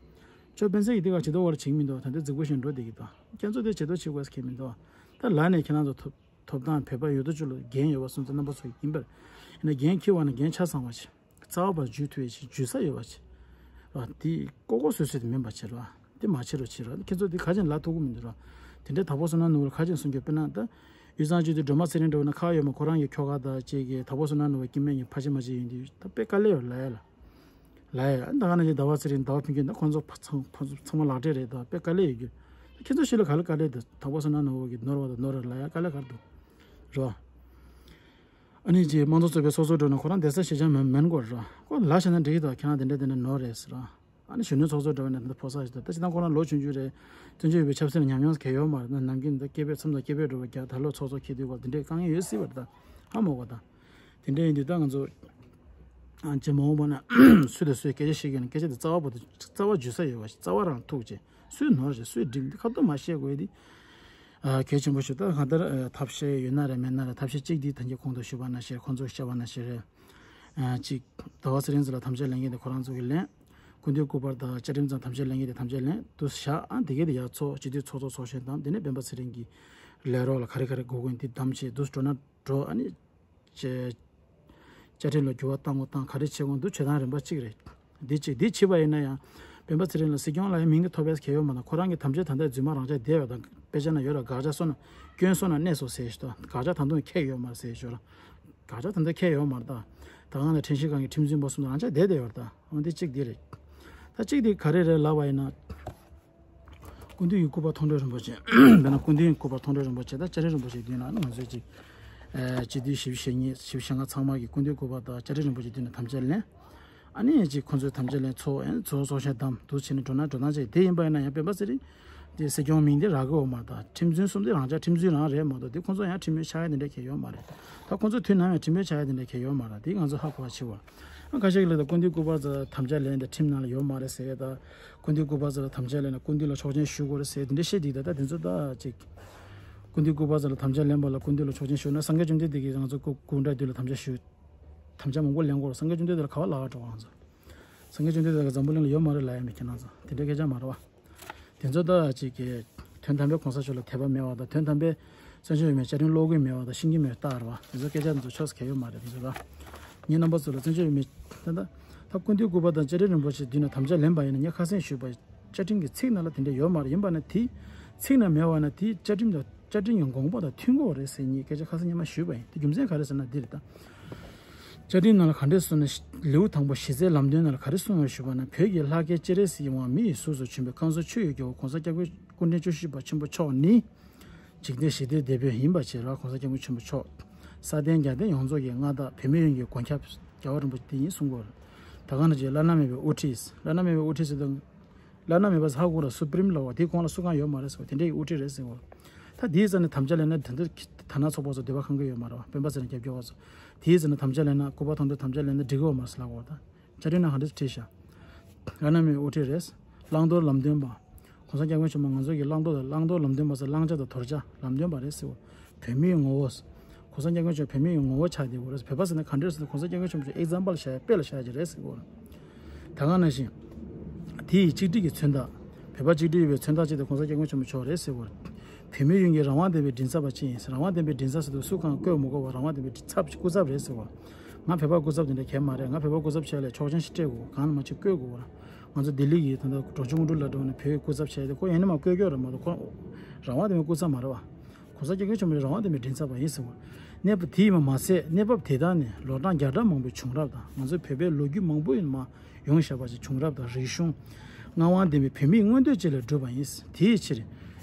ཅོ་སྤེན་ཚེ་གིས་འདི་ག་བྱེད་དོ་བར་བྱེད་ཀྱི་མི་འདུག་ད་ལྟའི་རྫིག་པོ་བཞིན་འགྲོ་བསྡད་ཀྱི་འདུག་ཁྱེད་ཚོ་འདི་བྱེད་དོ་བྱེད་དགོས་ཟེར་གྱི་མི་འདུག་ད་ལར་ནས་ཁྱེད་རང་ཚོ་ཐོབ་ཐོབ་ཐང་བོད་པ་ཡོད་དོ་ཅོག་ལ་འགན་ཡོད་པ་སོང་ཙང་རྣམ་པ་ཚོ་ཡིན་པར། ཡིན་ན་འགན་འཁྱེར་བ་ན་འགན་ཆ་ཚང་བ་བྱེད། རྩ་བ་བར་འཇུས་ཐུབ་ཡས་ཅིག་འཇུས་ས་ཡོད་པ་ཅིག་ར། དེ་ལྐོག་ལྐོག་སུད་སུད་དེ་མིན་པ་བྱེད་ར། དེ་མ་བྱེད་རོགས་བྱེད་ར། ཁྱེད་ཚོ་དེ་ཁ་ཅིག་ལབ་ཐུབ་ཀྱི་མི་འདུག་ར། དེ་འདྲའི་དྭགས་པོ་བསོད་ནམས་ནོར་བུ་ལ་ཁ་ཅིག་གསུང་རྒྱུ་དཔེར་ན་ད། དབུས་གཙང་སྤྱི་འཐུས་སྒྲོལ་མ་ཚེ་རིང་འདྲ་བོ་ན་ཁག་ཡོད་མ། ཁོ་རང་གི་ཁྱོ་ག་དང་བཅས་ཀྱི་དྭགས་པོ་བསོད་ནམས་ནོར་བུ་སྐྱེ་དམན་གྱི་ཕ་ཆེ་མ་ཆེ་ཡིན་དུས་ད་དཔེ་དཀའ་ལས་ཡོད་ལབ་ཡ་ལ། ལབ་ཡ་ད་ག་ནང་བཞིན་ཟླ་བ་ཚེ་རིང་ཟླ་བ་ཕུན་སྐྱིད་ད་ཁོང་ཚོ་ཕ་ཚང་ཕ་ཚང་མ་ལག་འབྲེལ་རེད། ད་དཔེ་དཀའ་ལས་ཡོད་རྒྱུ། ཁྱེད་ཚོ་ཤི་ལ་ག་ལ་དཀའ་ལས་འདུག་དྭགས་པོ་བསོད་ནམས་ནོར་བུ་གི་ནོར་བ་དང་ནོར་རེད་ལབ་ཡ་དཀའ་ལས་ག་རེ་འདུག་རོ། ཨ་ནི་ཅིག་དམངས་གཙོ་ཚོགས་པའི་ཚོགས་གཙོ་འགྲོ་ན་ཁོ་རང་བསྡད་ས་ཞེ་ཅང་མིན་མིན་དགོས་ར། ཁོ་ལ་བྱས་ན་འགྲིག་གི་འདུག་ཁྱེད་རང་དེ་འདྲ་དེ་འདྲ་ནོར་རེད་ཟེར་ར། ཨ་ནི་གཞོན་ནུའི་ཚོགས་གཙོ་འདྲ་བ་ནས་འདི་ཕོ་གསར་ཞིག་དང་། ད་ཅི་ད་ཁོ་རང་ལོ་ཆུང་ཆུང་རེད། བཙན་བྱོལ་བོད་པའི་ཆབ་སྲིད་ལ་ཉམས་མྱོང་གང་ཡང་ཡོད་མ་རེད། ད་ནམ་རྒྱུན་འདི་སྐད་འབོད་མཚམས་དང་སྐད་འབོད་འགྲོ་བ་རྒྱག་ད་ལོ་ཚོགས་གཙོ་འཁྱེར་དུས་སྐོར་འདི་འདྲའི་དཀའ་ངལ་ཡོད་སྲིད་པ་རེད། ད་ཧ་མ་གོ་ད། དེ་འདྲ་ཡིན་དུས་ད་ང་ཚོ་ཨ་ཅེ་མ་འོངས་པ་ན་སུ་དང་སུས་སྐད་ཆ་བཤད་ཀྱི་ཡོད་ན་སྐད་ཆ་དེ་རྩ་བ་བར་དུ་རྩ་བ་འཇུ་ས་ཡོད་པ་ཞིག་རྩ་བ་རང་ཐུག་ཅེས་སུས་ནོར་ཞིག་སུས་འགྲིག་འདི་ཁ་ཐུག་མ་བཤད་དགོས་ཡ་དེ། ཨ་གལ་ཆེན་པོ་ཞིག་ད་གང་ལྟར་ཨ་ཐབས་ཤེས་ཡོད་ན་རེད་མེད་ན་རེད། ཐབས་ཤེས་གཅིག་འདི་ད་གིན་གོང་དུ་ཞུས་པ་ནང་བཞིན་ཁོང་ཚོས་བཤད་པ་ནང་བཞིན་རེད། ཨ་གཅིག་ཟླ་བ་ཚེ་རིང་ཚོ་ལ་དམ་བཅའ་ལེན་མཁན་དེ་ཁོ་རང་ཚོ་གིས་ལེན། སྐུ་མདུན་སྐུ་པར་དང་བཅའ་ཁྲིམས་ཚང་དམ་བཅའ་ལེན་མཁན་དེ་དམ་བཅའ་ལེན་དུ་བཞག་ཨ་འདི་གས་དེ་ཡར་ཚོགས་སྤྱི་འཐུས་ཚོགས་གཙོ་ཚོགས་གཞོན་དང་དེ་ནས་སྤེན་པ་ཚེ་རིང་གི་ལས་རོགས་ལ་ག་རེ་ག་རེ་དགོས་མཁན་དེ་བདམས་བྱས་དུ་འགྲོ་ན་འགྲོ། ཨ་ནི་བཅའ་བཅའ་ཁྲིམས་ལ་འགྱུར་བ་བཏང་དགོས་བཏང་ག་རེ་བྱེད་དགོས་འདུག་བྱེད་སྟངས་རིམ་པ་གཅིག་རེད། འདི་གཅིག་འདི་བྱས་པ་ཡིན་ན་ཡང་། སྤེན་པ་ཚེ་རིང་ལ་སྲིད་སྐྱོང་ལ་ཡང་མིང་གི་ཐོབ་པའི་གལ་ཡོད་མ་རེད། ཁོ་རང་གི་དམ་བཅའ་ད་ལྟ་རྫུན་མ་རང་འཇགས་བསྡད་ཡོད་དང་དཔེ་ཆ་ན་ཡོད་ལ་དགག་བྱ་སོང་ན་སྐྱོན་སོང་ན་གནས་སོང་ཟེར་ཞིག་ད་དགག་བྱ་ད་དུང་ཁྱད་ཡོད་མ་རེད་ཟེར་ཞོར། དགག་བྱ་ད་ལྟ་ཁྱད་ཡོད་མ་རེད་ད། ད་གང་ལ་ཁྲིམས་ཞིབ་ཁང་གི་ཁྲིམས་རྫུན་པ་སོང་ན་རང་འཇགས་བསྡད་བསྡད་ཡོད་རེད་ད། འོ་འདི་གཅིག་འདི་རེད། ད་གཅིག་འདི་ག་རེ་རེད་ལབ་པ་ཡིན་ན། སྐུ་མདུན་གྱི་སྐུ་པར་མཐོང་གྲོལ་རིན་པོ་ཆེ། དཔེར་ན་སྐུ་མདུན་གྱི་སྐུ་པར་མཐོང་གྲོལ་རིན་པོ་ཆེ་དང་བཅའ་ཁྲིམས་རིན་པོ་ཆེའི་མདུན་ལ་ང་ཚོས་ཅིག་ཨ་སྤྱི་འཐུས་བཞི་བཅུ་ཞེ་གཉིས་བཞི་བཅུ་ཞེ་ལྔ་ཚང་མ་གིས་སྐུ་མདུན་སྐུ་པར་དང་བཅའ་ཁྲིམས་རིན་པོ་ཆེའི་མདུན་ལ་དམ་བཅའ་ལེན། ཨ་ནི་ཅིག་ཁོང་ཚོས་དམ་བཅའ་ལེན་ཚོགས་ཨེ་ཚོགས་ཚོགས་ཆེན་བདམས་འདུག་བྱས་ནས་འགྲོ་ན་འགྲོ་སྟངས་ཅིག་དེ་ཡིན་པ་ཡིན་ན་ཡང་སྤེན་པ་ཚེ་རིང་དེ་སྲིད་སྐྱོང་མིང་དེ་རག་གི་ཡོད་མ་རེད་ད། ཁྲིམས་རྫུན་གསུམ་དེ་རང་འཇགས་ཁྲིམས་རྫུན་རང་རེད་མ་གཏོགས་དེ་ཁོང་ཚོ་ཡང་ཁྲིམས་མི་ཆགས་ཡ་དེ་འདྲ་གང་ཡོད་མ་རེད། ད་ཁོང་ཚོ་དུས་ནམ་ཡང་ཁྲིམས་མི་ཆགས་ཡ་དེ་འདྲ་གང་ཡོད་མ་རེད། དེ་ང་ཚོ་ཧ་གོ་བ་ཆེ་བ། ཨ་ཁ་ཤས་ཀྱིས་ལབ་ད་སྐུ་མདུན་སྐུ་པར་ཚོ་དམ་བཅའ་ལེན་ཏེ་ཁྲིམས་ནང་ལ་ཡོད་མ་རེད་ཟེར་ད། སྐུ་མདུན་སྐུ་པར་ཚོ་ལ་དམ་བཅའ་ལེན་ན་སྐུ་མདུན་ལ་ཆོག་མཆན་ཞུ་དགོས་རེད་ཟེར་དེ་འདྲ་བཤད་འདུག་ད་ད་དེ་ཚོ་ད་ཅིག་སྐུ་མདུན་སྐུ་པར་ཚོ་ལ་དམ་བཅའ་ལེན་པ་ལ་སྐུ་མདུན་ལ་ཆོག་མཆན་ཞུ་ན་སངས་རྒྱས་བཅོམ་ལྡན་འདས་ཀྱིས་ང་ཚོ་སྐུ་སྐུ་འདྲ་དུས་ལ་དམ་བཅའ་ཞུ། དམ་བཅའ་མང་པོ་ལེན་དགོས་རེད། སངས་རྒྱས་བཅོམ་ལྡན་འདས་ལ་ག་བ་ལབ་པ་འགྲོ་བ་ང་ཚོ། སངས་རྒྱས་བཅོམ་ལྡན་འདས་ལ་འཛམ་བུ་གླིང་ལ་ཡོད་མ་རེད་ལབ་ཡ་མེད་ཁྱེད་རང་ཚོ་དེ་འདྲའི་སྐད་ཆ་མ་རེད་བ། དེ་ཚོ་ད་ཅིག་གི་དོན་དམ་པའི་གོང་ས་མཆོག་ལ་དད་པ་མེད་པ་དང་དོན་དམ་པའི་བཙན་བྱོལ་བོད་མིའི་བཅའ་ཁྲིམས་ཀློག་གི་མེད་པ་དང་ཤེས་ཀྱི་མེད་པ་ལྟར་བ་དེ་ཚོ་སྐད་ཆ་འདི་ཚོ་ཆོས་སུ་གལ་ཡོད་མ་རེད། དེ་ཚོ་ལ་ངའི་རྣམ་པ་ཚོ་ལ་བཙན་བྱོལ་བོད་མི་ད་ལྟ་ད་སྐུ་མདུན་སྐུ་པར་དང་བཅའ་ཁྲིམས་རིན་པོ་ཆེ་མདུན་ལ་དམ་བཅའ་ལེན་པ་ཡིན་ན་ངས་ཁ་སང་ཞུས་པ་བཅའ་ཁྲིམས་ཀྱི་ཚིག་ནང་ལ་དེ་འདྲ་ཡོད་མ་རེད། ཡིན་པ་ན་དེ་ཚིག་ནང་མེད་པ་ན་དེ་བཅའ་ཁྲིམས་དང་བཅའ་ཁྲིམས་ཀྱི་དགོངས་པ་དང་མཐུན་དགོས་རེད་ཟེར་ངས་སྐད་ཆ་ཁ་སང་ཉི་མ་ཞུས་པ་ཡིན། དེ་རྒྱུ་མཚན་ག་རེ་ཟེར་ན་འདི་རེད་ད། བཅའ་ཁྲིམས་ནང་ལ་ག་འདྲས་གསུངས་ན། ལེའུ་དང་པོ་གཞི་རྩའི་ལམ་སྟོན་ནང་ལ་ག་རེ་གསུངས་པ་ཞུས་པ་ན། བོད་ཀྱི་ལྷ་སྐལ་སྤྱན་རས་གཟིགས་ཡིད་འོང་བ་མི་ཡི་གཟུགས་སུ་བྱོན་པའི་བསྐང་གསོ་མཆོད་ཡོན་གྱི་འོག་གོང་ས་སྐྱབས་མགོན་སྐུ་ཕྲེང་བཅུ་བཞི་པ་ཆེན་པོ་མཆོག་ནི། འཇིག་རྟེན་ཞི་བདེའི་དེད་དཔོན་ཡིན་པ་བཅས་ར། གོང་ས་སྐྱབས་མགོན་ཆེན་པོ་མཆོག་ས་སྟེང་རྒྱལ་བསྟན་ཡོངས་རྫོགས་ཀྱི་མངའ་བདག་བོད་མི་ཡོངས་ཀྱི་མགོན་སྐྱབས་རྒྱལ་བ་རིན་པོ་ཆེ་དེ་ཡིན་གསུང་གི་ཡོད་རེད། ད་ག་ནང་བཞིན་བླ་ན་མེད་པའི་དབུ་ཁྲིད། བླ་ན་མེད་པའི་དབུ་ཁྲིད་ཟེར་དུས། བླ་ན་མེད་པ་ཧ་གོ་ར་སུ་པི་རིམ་ལབ་པ་དེའི་གོང་ལ་སུ་གང་ཡོད་མ་རེད་ཟེར་བ་དེ་འདྲའི་དབུ་ཁྲིད་རེད་ཟེར་བ། ད་དེའི་རྩ་ནས་དམ་བཅའ་ལེན་ན་དེ་འདྲ་དར་ནག་ཚོགས་པ་ཚོ་འདོད་པ་ཁེངས་ཀྱི་ཡོད་མ་རེད་བ། སྤེན་པ་ཚེ་རིང་རྒྱབ་སྐྱོར་བ་ཚོ། དེའི་རྩ་ནས་དམ་བཅའ་ལེན་ན་སྐུ་པར་མཐོང་གྲོལ་དམ་བཅའ་ལེན་ན་འགྲིག་གི་ཡོད་མ་རེད་ཟེར་ལབ་པ་ད། བཅའ་ཁྲིམས་ནང་ག་འདྲ་བྲིས་ཤག་བླ་ན་མེད་དབུ་ཁྲིད་རེད། བླང་དོར་ལམ་སྟོན་པ། གོང་ས་སྐྱབས་མགོན་ཆེན་པོ་ང་ཚོ་གི་བླང་དོར་དང་བླང་དོར་ལམ་སྟོན་པ་ཟེར་བླང་བྱ་དང་དོར་བྱ་ལམ་སྟོན་པ་རེད་ཟེར་བ། བོད་མིའི་ངོ་བོ། གོང་ས་སྐྱབས་མགོན་ཆེན་པོ་བོད་མིའི་ངོ་བོ་ཆགས་བསྡད་ཡོད་རེད། བོད་པ་ཟེར་ན་ག་འདྲ་ཟེར་ན་གོང་ས་སྐྱབས་མགོན་ཆེན་པོ་ཨེག་ཛམ་པལ་བཞག་ཡ་དཔེ་ལ་བཞག་ཡ་ཅིག་རེད་ཟེར་གོ། ད་ག་ནང་བཞིན། དེ་ཡི་གཅིག་སྒྲིལ་གྱི་མཚོན་རྟགས། བོད་པ་གཅིག་སྒྲིལ་ཡོད་པའི་མཚོན་རྟགས་གཅིག་དེ་གོང་ས་སྐྱབས་མགོན་ཆེན་པོ་མཆོག་རེད་ཟེར་གོ། བོད་མི་ཡོངས་ཀྱི་རང་དབང་ལྡན་པའི་མགྲིན་ཚབ་པ་ཅིག་ཡིན་ཟེར། རང་དབང་ལྡན་པའི་མགྲིན་ཚབ་ཟེར་དུས་སུ་གང་བསྐོས་མི་དགོས་པར་རང་དབང་ལྡན་པའི་ཚབ་སྐུ་ཚབ་རེད་ཟེར་གོ། ང་བོད་པ་སྐུ་ཚབ་དེ་འདྲ་གལ་མ་རེད། ང་བོད་པ་སྐུ་ཚབ་བྱས་ལས་ཆོག་མཆན་ཞིག་སྤྲད་དགོས། གང་ལ་མ་ཅིག་བསྐོས་དགོས་ར། ང་ཚོ་ལྡི་ལི་གི་ད་ལྟ་འབྲོང་ཆུང་དངོས་གྲུབ་ལགས་འགྲོ་ནས་བོད་ཀྱི་སྐུ་ཚབ་བྱས་ཏེ་ཁོ་ཡིན་ན་མ་བསྐོས་ཀྱོག་ར་མ་གཏོགས་ཁོ་རང་དབང་ལྡན་པའི་སྐུ་ཚབ་མ་རེད་བ། གོང་ས་སྐྱབས་མགོན་ཆེན་པོ་རང་དབང་ལྡན་པའི་མགྲིན་ཚབ་པ་ཡིན་ཟེར་བ། གནས་བབ་དེ་ཡིན་པ་མ་ཟད་གནས་བབ་དེ་དག་ནས་ལོ་གྲངས་བརྒྱ་ཕྲག་མང་པོའི་བྱུང་རབས་དང་ང་ཚོའི་བོད་པའི་ལོ་རྒྱུས་མང་པོ་ཡིན་མ་ཡོང་བཞག་པ་ཞིག་བྱུང་རབས་དང་རིག་གཞུང་། ངག་དབང་ལྡན་པའི་བོད་མིའི་མངོན་འདོད་ཅིག་ལ་གྲུབ་པ་ཡིན། དེའི་ཕྱིར།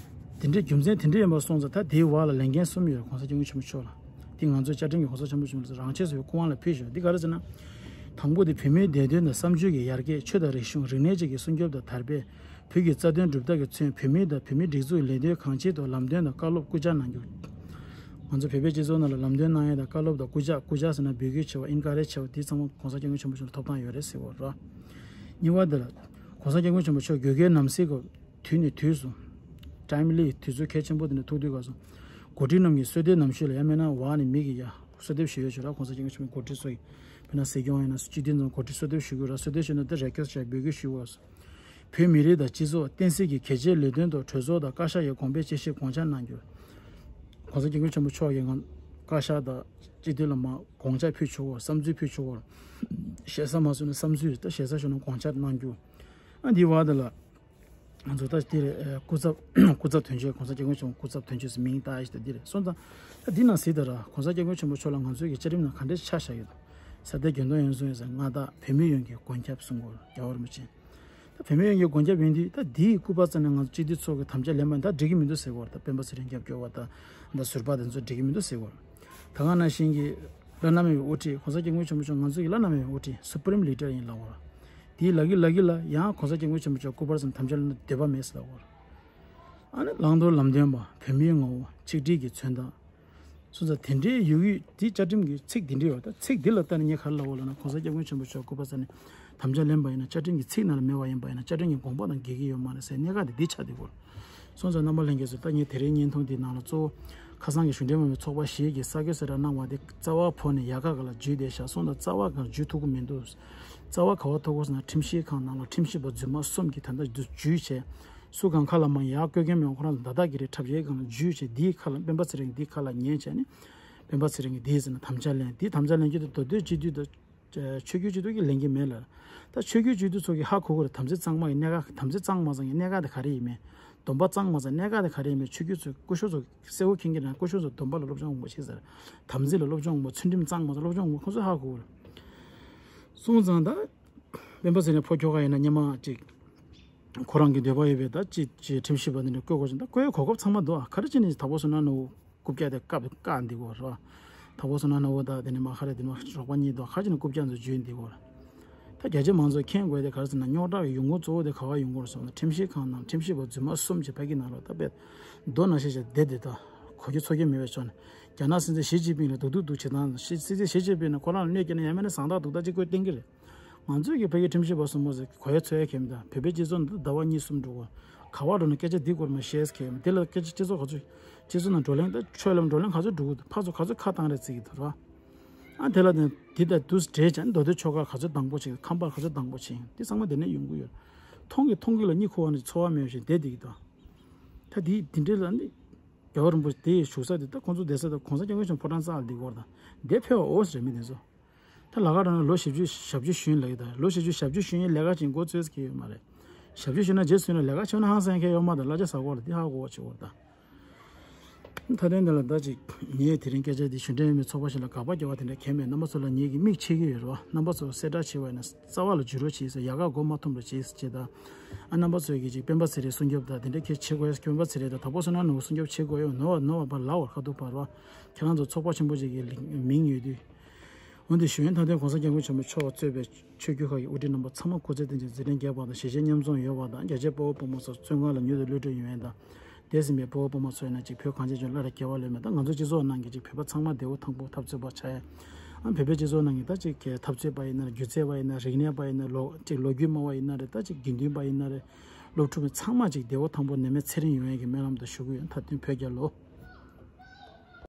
དེ་འདྲའི་རྒྱུ་མཚན་དེ་འདྲ་ཡིན་པ་སོང་ཙང་ད་དེའི་བར་ལ་ལས་འགན་གསུམ་ཡོད། གོང་ས་སྐྱབས་མགོན་ཆེན་པོ་མཆོག་ལ། དེ་ང་ཚོས་བཅའ་ཁྲིམས་ཀྱི་གོང་ས་ཆེན་པོ་མཆོག་ལ་རང་ཆས་སུ་སྐུ་དབང་ལ་ཕུལ་ཞོག་འདི་ག་རེ་ཟེར་ན། དང་པོ་དེ་བོད་མིའི་བདེ་དོན་དང་གསར་འགྱུར་གྱི་ཡར་རྒྱས། ཆོས་དང་རིག་གཞུང་། རིག་གནས་བཅས་ཀྱི་སྲུང་སྐྱོབ་དང་དར་སྤེལ། བོད་ཀྱི་རྩ་དོན་སྒྲུབ་ཐབས་ཀྱི་མཚོན། བོད་མིའི་དང་བོད་མིའི་སྒྲིག་འཛུགས་ལས་དོན་གང་ཆེད་དུ་ལམ་སྟོན་དང་བཀའ་སློབ་སྐུལ་ལྕག་གནང་རྒྱུ། ང་ཚོ་བོད་པའི་སྤྱི་ཚོགས་ནང་ལ་ལམ་སྟོན་གནང་ཡས་དང་བཀའ་སློབ་དང་སྐུལ་ལྕག་སྐུལ་ལྕག་ཟེར་ན་འབོད་སྐུལ་བྱས་པ་ཨིན་ཀ་རེཇ་བྱས་པ་དེ་ཚང་མ་གོང་ས་སྐྱབས་མགོན་ཆེན་པོ་མཆོག་ལ་ཐོབ་ཐང་ཡོད་རེད་ཟེར་བ་རེད། གཉིས་པ་འདི་ལ། གོང་ས་སྐྱབས་མགོན་ཆེན་པོ་མཆོག་དགོས་གལ་ནམ་སྲིད་སྐབས་དུས་ནས་དུས་སུ། ཊའིམ་ལི་དུས་ཚོད་གལ་ཆེན་པོ་དེ་ནས་ཐུག་དུས་སྐབས་སུ། འགོ་ཁྲིད་རྣམས་ཀྱིས་གསོལ་འདེབས་ནམ་ཞུས་ལ་ཡང་མིན་ན་འོག་ནས་མི་གིས་ཡ་གསོལ་འདེབས་ཞུས་ཡོད་ཆོག་ར། གོང་ས་སྐྱབས་མགོན་ཆེན་པོ་འགོ་ཁྲིད་ཚོ་ཡིས། དཔེར་ན་སྲིད་སྐྱོང་ཡིན་ན་སྤྱི་འཐུས་ཚོ་འགོ་ཁྲིད་གསོལ་འདེབས་ཞུ་དགོས་ར། གསོལ་འདེབས་ཞུས་ན་དེ་རེ་སྐུལ་བྱས་འབོད་སྐུལ་ཞུ་དགོས། བོད་མི་རིགས་དང་སྤྱི་ཚོགས་བསྟན་སྲིད་ཀྱི་གལ་ཆེའི་ལས་དོན་ཐོག་གྲོས་ཚོགས་དང་བཀའ་ཤག་གི་དགོངས་པའི་དཔྱད་ཞིབ་དགོངས་འཆར་གནང་རྒྱུ། གོང་ས་སྐྱབས་མགོན་ཆེན་པོ་མཆོག་གིས་ང་བཀའ་ཤག་དང་སྤྱི་འཐུས་ལ་མ་དགོངས་འཆར་ཕུལ་ཆོག་གོ། བསམ་ཚུལ་ཕུལ་ཆོག་གོ། ཞེ་ས་མ་བཟོས་ན་བསམ་ཚུལ་ད་ཞེ་ས་ཞུ་ན་དགོངས་འཆར་གནང་རྒྱུ། ཨ་འདི་བར་དེ་ལ་ང་ཚོ་ད་འདི་རེད། སྐུ་ཚབ་སྐུ་ཚབ་དོན་གཅོད། གོང་ས་སྐྱབས་མགོན་ཆེན་པོ་སྐུ་ཚབ་དོན་གཅོད་ཟེར་མིང་བཏགས་ཡ་ཞིག་ད་འདི་རེད། སོང་ཙང་ད་འདི་ནང་གཟིགས་དང་ར། གོང་ས་སྐྱབས་མགོན་ཆེན་པོ་མཆོག་ལ་ང་ཚོའི་གི་བཅའ་ཁྲིམས་ནང་ག་འདྲས་ཆ་བཞག་ཡོད་དམ། ས་སྟེང་རྒྱུན་གཏོང་ཡོང་སོང་ཡོད་ཟེར། མངའ་བདག་བོད་མི་ཡོངས་ཀྱི་མགོན་སྐྱབས་གསུང་གོ། རྒྱལ་བ་རིན་པོ་ཆེ། ད་བོད་མི་ཡོངས་ཀྱི་མགོན་སྐྱབས་ཡིན་དུས་ད་འདིའི་སྐུ་པར་རྩ་ནས་ང་ཚོ་སྤྱི་འཐུས་ཚོ་གི་དམ་བཅའ་ལེན་པ་ད་འགྲིག་གི་མི་འདུག་ཟེར་གོ་ར། ད་སྤེན་པ་ཚེ་རིང་རྒྱབ་སྐྱོར་བ་ད་ད་ཟུར་པ་དེ་ཚོ་འགྲིག་གི་མི་འདུག་ཟེར་གོ་ར། ད་ག་ནང་བཞིན་གྱི་བླ་ན་མེད་པའི་དབུ་ཁྲིད། གོང་ས་སྐྱབས་མགོན་ཆེན་པོ་མཆོག་ང་ཚོ་གི་བླ་ན་མེད་པའི་དབུ་ཁྲིད། སུ་པི་རིམ་ལི་ཌར་ཡིན་ལབ་གོ་ར། དེའི་ལ་གི་ལ་གི་ལ་ཡང་གོང་ས་སྐྱབས་མགོན་ཆེན་པོ་མཆོག་སྐུ་པར་ཚང་དམ་བཅའ་ལ་འདོད་པ་མེད་ཟེར་ལབ་གོ་ར། ཨ་ནི་བླང་དོར་ལམ་སྟོན་པ། བོད་མིའི་ངོ་བོ། ཆིག་སྒྲིལ་གྱི་མཚོན་རྟགས། སོང་ཙང་དེ་འདྲའི་ཡོད་ཀྱི་དེ་བཅའ་ཁྲིམས་ཀྱི་ཚིག་དེ་འདྲ་ཡོད། ད་ཚིག་འདི་ལ་ལྟ་ནས་ངས་ག་རེ་ལབ་པ་ལབ་ན། གོང་ས་སྐྱབས་མགོན་ཆེན་པོ་མཆོག་སྐུ་པར་ཚང་ནས་དམ་བཅའ་ལེན་པ་ཡིན་ན་བཅའ་ཁྲིམས་ཀྱི་ཚིག་ནང་ལ་མེད་པ་ཡིན་པ་ཡིན་ན་བཅའ་ཁྲིམས་ཀྱི་དགོངས་པ་དང་འགལ་གྱི་ཡོད་མ་རེད་ཟེར་གནད་འགག་དེ་འདི་ཆགས་བསྡད་ཡོད། སོང་ཙང་རྣམ་པ་ལྷན་རྒྱས་ཚོ་ད་ངས་དེ་རིང་བརྙན་ཐུང་འདིའི་ནང་ལ་གཙོ་བོ་ཁ་སང་གི་གཞུང་འབྲེལ་མ་ཡིན་པའི་ཚོགས་པ་བཞི་གིས་གསར་འགོད་གསལ་བསྒྲགས་གནང་བ་དེ་རྩ་བ་བོར་ནས་ཡག་ག་ག་ལ་འཇུས་བསྡད་ཤག་སོང་ཙང་རྩ་བ་གང་འཇུས་ཐུབ་ཀྱི་མི་འདུག་རྩ་བ་ག་བ་ཐུབ་དགོས་ཟེར་ན་ཁྲིམས་ཞིབ་ཁང་ནང་ལ་ཁྲིམས་ཞིབ་པ་རྫུན་མ་གསུམ་གྱིས་ད་ལྟ་འཇུས་བྱས། སུ་གང་ཁ་ལ་མ་ཡག་བཀོད་མཁན་མེད། ཁོ་རང་ཚོ་ད་ལྟ་གི་རེད། འཁྲབ་ཆས་སྒང་ལ་འཇུས་བྱས། འདིའི་ཁ་ལ་སྤེན་པ་ཚེ་རིང་འདིའི་ཁ་ལ་ཉན་བྱས་ནས་སྤེན་པ་ཚེ་རིང་གིས་འདིའི་ཟེར་ན་དམ་བཅའ་ལེན། འདིའི་དམ་བཅའ་ལེན་རྒྱུ་དེ་མདོ་སྟོད་སྤྱི་འཐུས་དང་ཆོས་བརྒྱུད་སྤྱི་འཐུས་ཀྱིས་ལེན་གྱི་མེད་ལ། ད་ཆོས་བརྒྱུད་སྤྱི་འཐུས་ཚོ་གིས་ཧ་གོ་གི་རེད། དམ་ཚིག་གཙང་མ་ཡི་གནད་འགག་དམ་ཚིག་གཙང་མ་ཚང་གི་གནད་འགག་དེ་ག་རེ་ཡིན་མིན། སྡོམ་པ་གཙང་མ་ཚང་གནད་འགག་དེ་ག་རེ་ཡིན་མིན། ཆོས་བརྒྱུད་ཚོ་སྐུ་ཞབས་ཚོ་གསལ་བོ་མཁྱེན་གྱི་རེད། སྐུ་ཞབས་ཚོ་སྡོམ་པ་ལ་སློབ་སྦྱོང་མང་པོ་བྱེད་ཟེར། དམ་ཚིག་ལ་སློབ་སྦྱོང་མང་པོ། ཚུལ་ཁྲིམས་གཙང་མ་ཚང་སློབ་སྦྱོང་མང་པོ། ཁོང་ཚོས་ཧ་གོ་གི་རེད། སོང་ཙང་ད་སྤེན་པ་ཚེ་རིང་ཕོ་ཁྱོ་ག་ཡིན་ན་སྔོན་མ་ཅིག་ཁོ་རང་གི་འདོད་པ་ཡོད་པའི་ད་ཅི་ཅི་ཁྲིམས་ཞིབ་པ་འདི་འདྲ་བསྐོ་དགོས་ཅིག་ད་བསྐོ་ཡའི་གོ་སྐབས་ཚང་མ་འདུག་ཨ། ག་རེ་བྱས་ནས་དྭགས་པོ་བསོད་ནམས་ནོར་བུ་རྐུབ་བཀྱག་དེ་བཀག་བཀག་འདི་གོ་ར། དྭགས་པོ་བསོད་ནམས་ནོར་བུ་དང་དེ་ནས་མ་ཁ་རེ་དེ་ནས་རོགས་པ་གཉིས་འདུག་ག་རེ་བྱས་ནས་རྐུབ་བཀྱག་ཚོ་འཇུས་འདི་གོ་ར། ད་རྒྱ་ཆེ་མང་ཚོགས་མཁྱེན་དགོས་དེ་ག་རེ་ཟེར་ན་རྙོག་དྲ་གི་ཡོང་སྒོ་གཙོ་བོ་དེ་ག་བ་ཡོང་གི་རེད་ཟེར་ན་ཁྲིམས་ཞིབ་ཁང་ནང་ཁྲིམས་ཞིབ་པ་རྫུན་མ་གསུམ་ཅིག་ཕ་གི་ནང་ལ་ད་དཔེ་རྡོ་ནང་བཞིན་བྱས་བསྡད་དེ། ད་གོ་རྒྱུ་ཚོར་རྒྱུ་མེད་པའི་ཕྱོགས་ནས་རྒྱ་ནག་སྲིད་འཛིན་ཞི་ཅིན་ཕིང་ལ་སྡུག་སྡུག་སྡུག་བྱེད་སྟངས། ཞི་སྲིད་འཛིན་ཞི་ཅིན་ཕིང་ནས་ཁོ་རང་ལ་གནོད་སྐྱེལ་ན་ཡང་མིན་ན་ཟངས་ཐག་རྡུག་ཐག་ཅིག་བསྐོས་བསྟན་གི་རེད། ང་ཚོས་ཀྱི་ཕ་གི་ཁྲིམས་ཞིབ་པ་གསུམ་པོ་ཟེར་གོ་ཡ་ཚོད་ཡ་གལ་མི་འདུག་བོད་པའི་སྤྱི་ཚོགས་ནང་ཟླ་བ་གཉིས་གསུམ་འགྲོ་གི། ག་བ་འགྲོ་ན་སྐད་ཆ་འདི་སྐོར་མ་བཤད་གལ་མི་འདུག་དེ་ལ་སྐད་ཆ་སྤྱི་ཚོགས་ག་ཚོད། སྤྱི་ཚོགས་ནང་བགྲོ་གླེང་ད་ཆོས་ལ་བགྲོ་གླེང་ག་ཚོད་འགྲོ་གི་འདུག་ཕར་ཚུར་ག་ཚོད་ཁ་བཏང་རེད་བརྩི་གི་འདུག་ར། ཨ་དེ་ལ་ནི་འདི་ད་དུས་འབྲེལ་ཅན་མདོ་སྟོད་ཆོལ་ཁ་ག་ཚོད་དང་པོ་བྱེད། ཁམས་པ་ག་ཚོད་དང་པོ་བྱེད། འདི་ཚང་མ་དེ་ནས་ཡོང་གི་ཡོད། མཐོང་གི་མཐོང་གི་ལ་གཉིད་ཁུག་པ་ནི་ཚོར་བ་མེད་བཞིན་བསྡད་བསྡད་ཀྱི་འདུག་ད་འདི་འདི་འདྲའི་ལ་ནི་རྒྱལ་བ་རིན་པོ་ཆེ་དེ་ཡི་བཞུགས་ས་དེ་ད་ཁོང་ཚོ་བསྡད་ས་དང་གོང་ས་སྐྱབས་མགོན་ཆེན་པོ་ཕོ་བྲང་ཚ་ལ་འདི་སྐོར་དང་འདི་ཕེབས་པ་འོ་ཟེར་མི་དེ་ཚོ། ད་ལ་ཁ་རང་ལ་ལོ་བཞི་བཅུ་ཞེ་བཞི་ཞུ་ཡིན་ལབ་ཀྱི་ད། ལོ་བཞི་བཅུ་ཞེ་བཞི་ཞུ་ཡིན་ལས་ཀ་ཅིག་འགོ་ཚུགས་ཀྱི་ཡོད་མ་རེད། ཞེ་བཞི་ཞུ་ན་རྗེས་སུ་ཡིན་ན་ལས་ཀ་བྱས་ན་ཧང་སང་མཁན་ཡོད་མ་རེད། གླ་ཆ་ཟ་དགོས་རེད། འདི་ཧ་གོ་བ་བྱེད་དགོས་རེད་ད། མཐའ་དོན་འདི་ལ་ད་ཅིག་ངས་དེ་རིང་སྐད་ཆ་འདི་གཞུང་འབྲེལ་མིན་པའི་ཚོགས་པ་ཞིག་ལ་དགག་པ་རྒྱག་པ་དེ་འདྲ་གལ་མེད། རྣམ་པ་ཚོ་ལ་ངེད་ཀྱི་མིག་ཕྱེ་གི་ཡོད་རེད་བ། རྣམ་པ་ཚོ་གསལ་བསྒྲགས་བྱེད་པ་ཡིན་ན་རྩ་བ་ལ་འཇུས་རོགས་བྱེད་ཟེར། ཡག་ག་མགོ་མ་འཐོམས་རོགས་བྱེད་ཟེར་བྱེད་ད། ཨ་རྣམ་པ་ཚོས་ཀྱི་ཅིག་སྤེན་པ་ཚེ་རིང་སྲུང་སྐྱོབ་དང་དེ་འདྲ་གལ་ཆེ་དགོས། སྤེན་པ་ཚེ་རིང་དང་དྭགས་པོ་བསོད་ནམས་ནོར་བུ་སྲུང་སྐྱོབ་བྱེད་དགོས་ཡོད་ནོར་བ་ནོར་བ་བར་ལ་བར་ཁ་ཐུག་བར་བ། ཁྱེད་རང་ཚོ་ཚོགས་པ་ཆེན་པོ་ཅིག་གི་མིང་ཡོད་དུས། འོན་ཏེ་ཞུ་ཡོན་ཐང་ཐོན་གོང་ས་སྐྱབས་མགོན་ཆེན་པོ་མཆོག་གཙོས་པའི་ཆོས་བརྒྱུད་ཁག་གི་དབུ་ཁྲིད་རྣམ་པ་ཚང་མ་སྐུ་ཚེ་བརྟན་ཅིང་མཛད་འཕྲིན་རྒྱས་པ་དང་གཞིས་བྱེས་མཉམ་འཛོམས་ཡོང་བ་དང་། རྒྱ་ཆེའི་དཔའ་བོ་དཔའ་མོ་ཚོ་བཙོན་ཁང་ལ་མྱུར་དུ་གློད་གྲོལ་ཡོང་ཡ་དང་། འདས་ཟིན་པའི་དཔའ་བོ་དཔའ་མོ་ཚོ་ཡིན་ན་ཅིག་བོད་གངས་ཅན་ལྗོངས་སླར་རྒྱལ་བ་ལོན་མ་དང་། ང་ཚོ་སྤྱི་ཚོགས་ནང་གི་ཅིག་བོད་པ་ཚང་མ་བདེ་བོ་ཐང་པོ་འཐབ་རྩོད་པ་ཆགས་ཡ། ཨ་བོད་པའི་སྤྱི་ཚོགས་ནང་གི་ད་ཅིག་གི་འཐབ་རྩོད་པ་ཡིན་ན་རེད། སྒྱུ་རྩལ་པ་ཡིན་ན། རིག་གནས་པ་ཡིན་ན། ལོ་ཅིག་ལོ་རྒྱུས་སྨྲ་བ་ཡིན་ན་རེད། ད་ཅིག་དགེ་འདུན་པ་ཡིན་ན་རེད། སློབ་ཕྲུག་མི་ཚང་མ་ཅིག་བདེ་བོ་ཐང་པོ་ནད་མེད་ཚེ་རིང་ཡོང་ཡ་གི་སྨོན་ལམ་དུ་ཞུ་གི་ཡོད། མཐའ་དོན་བོད་རྒྱལ་ལོ།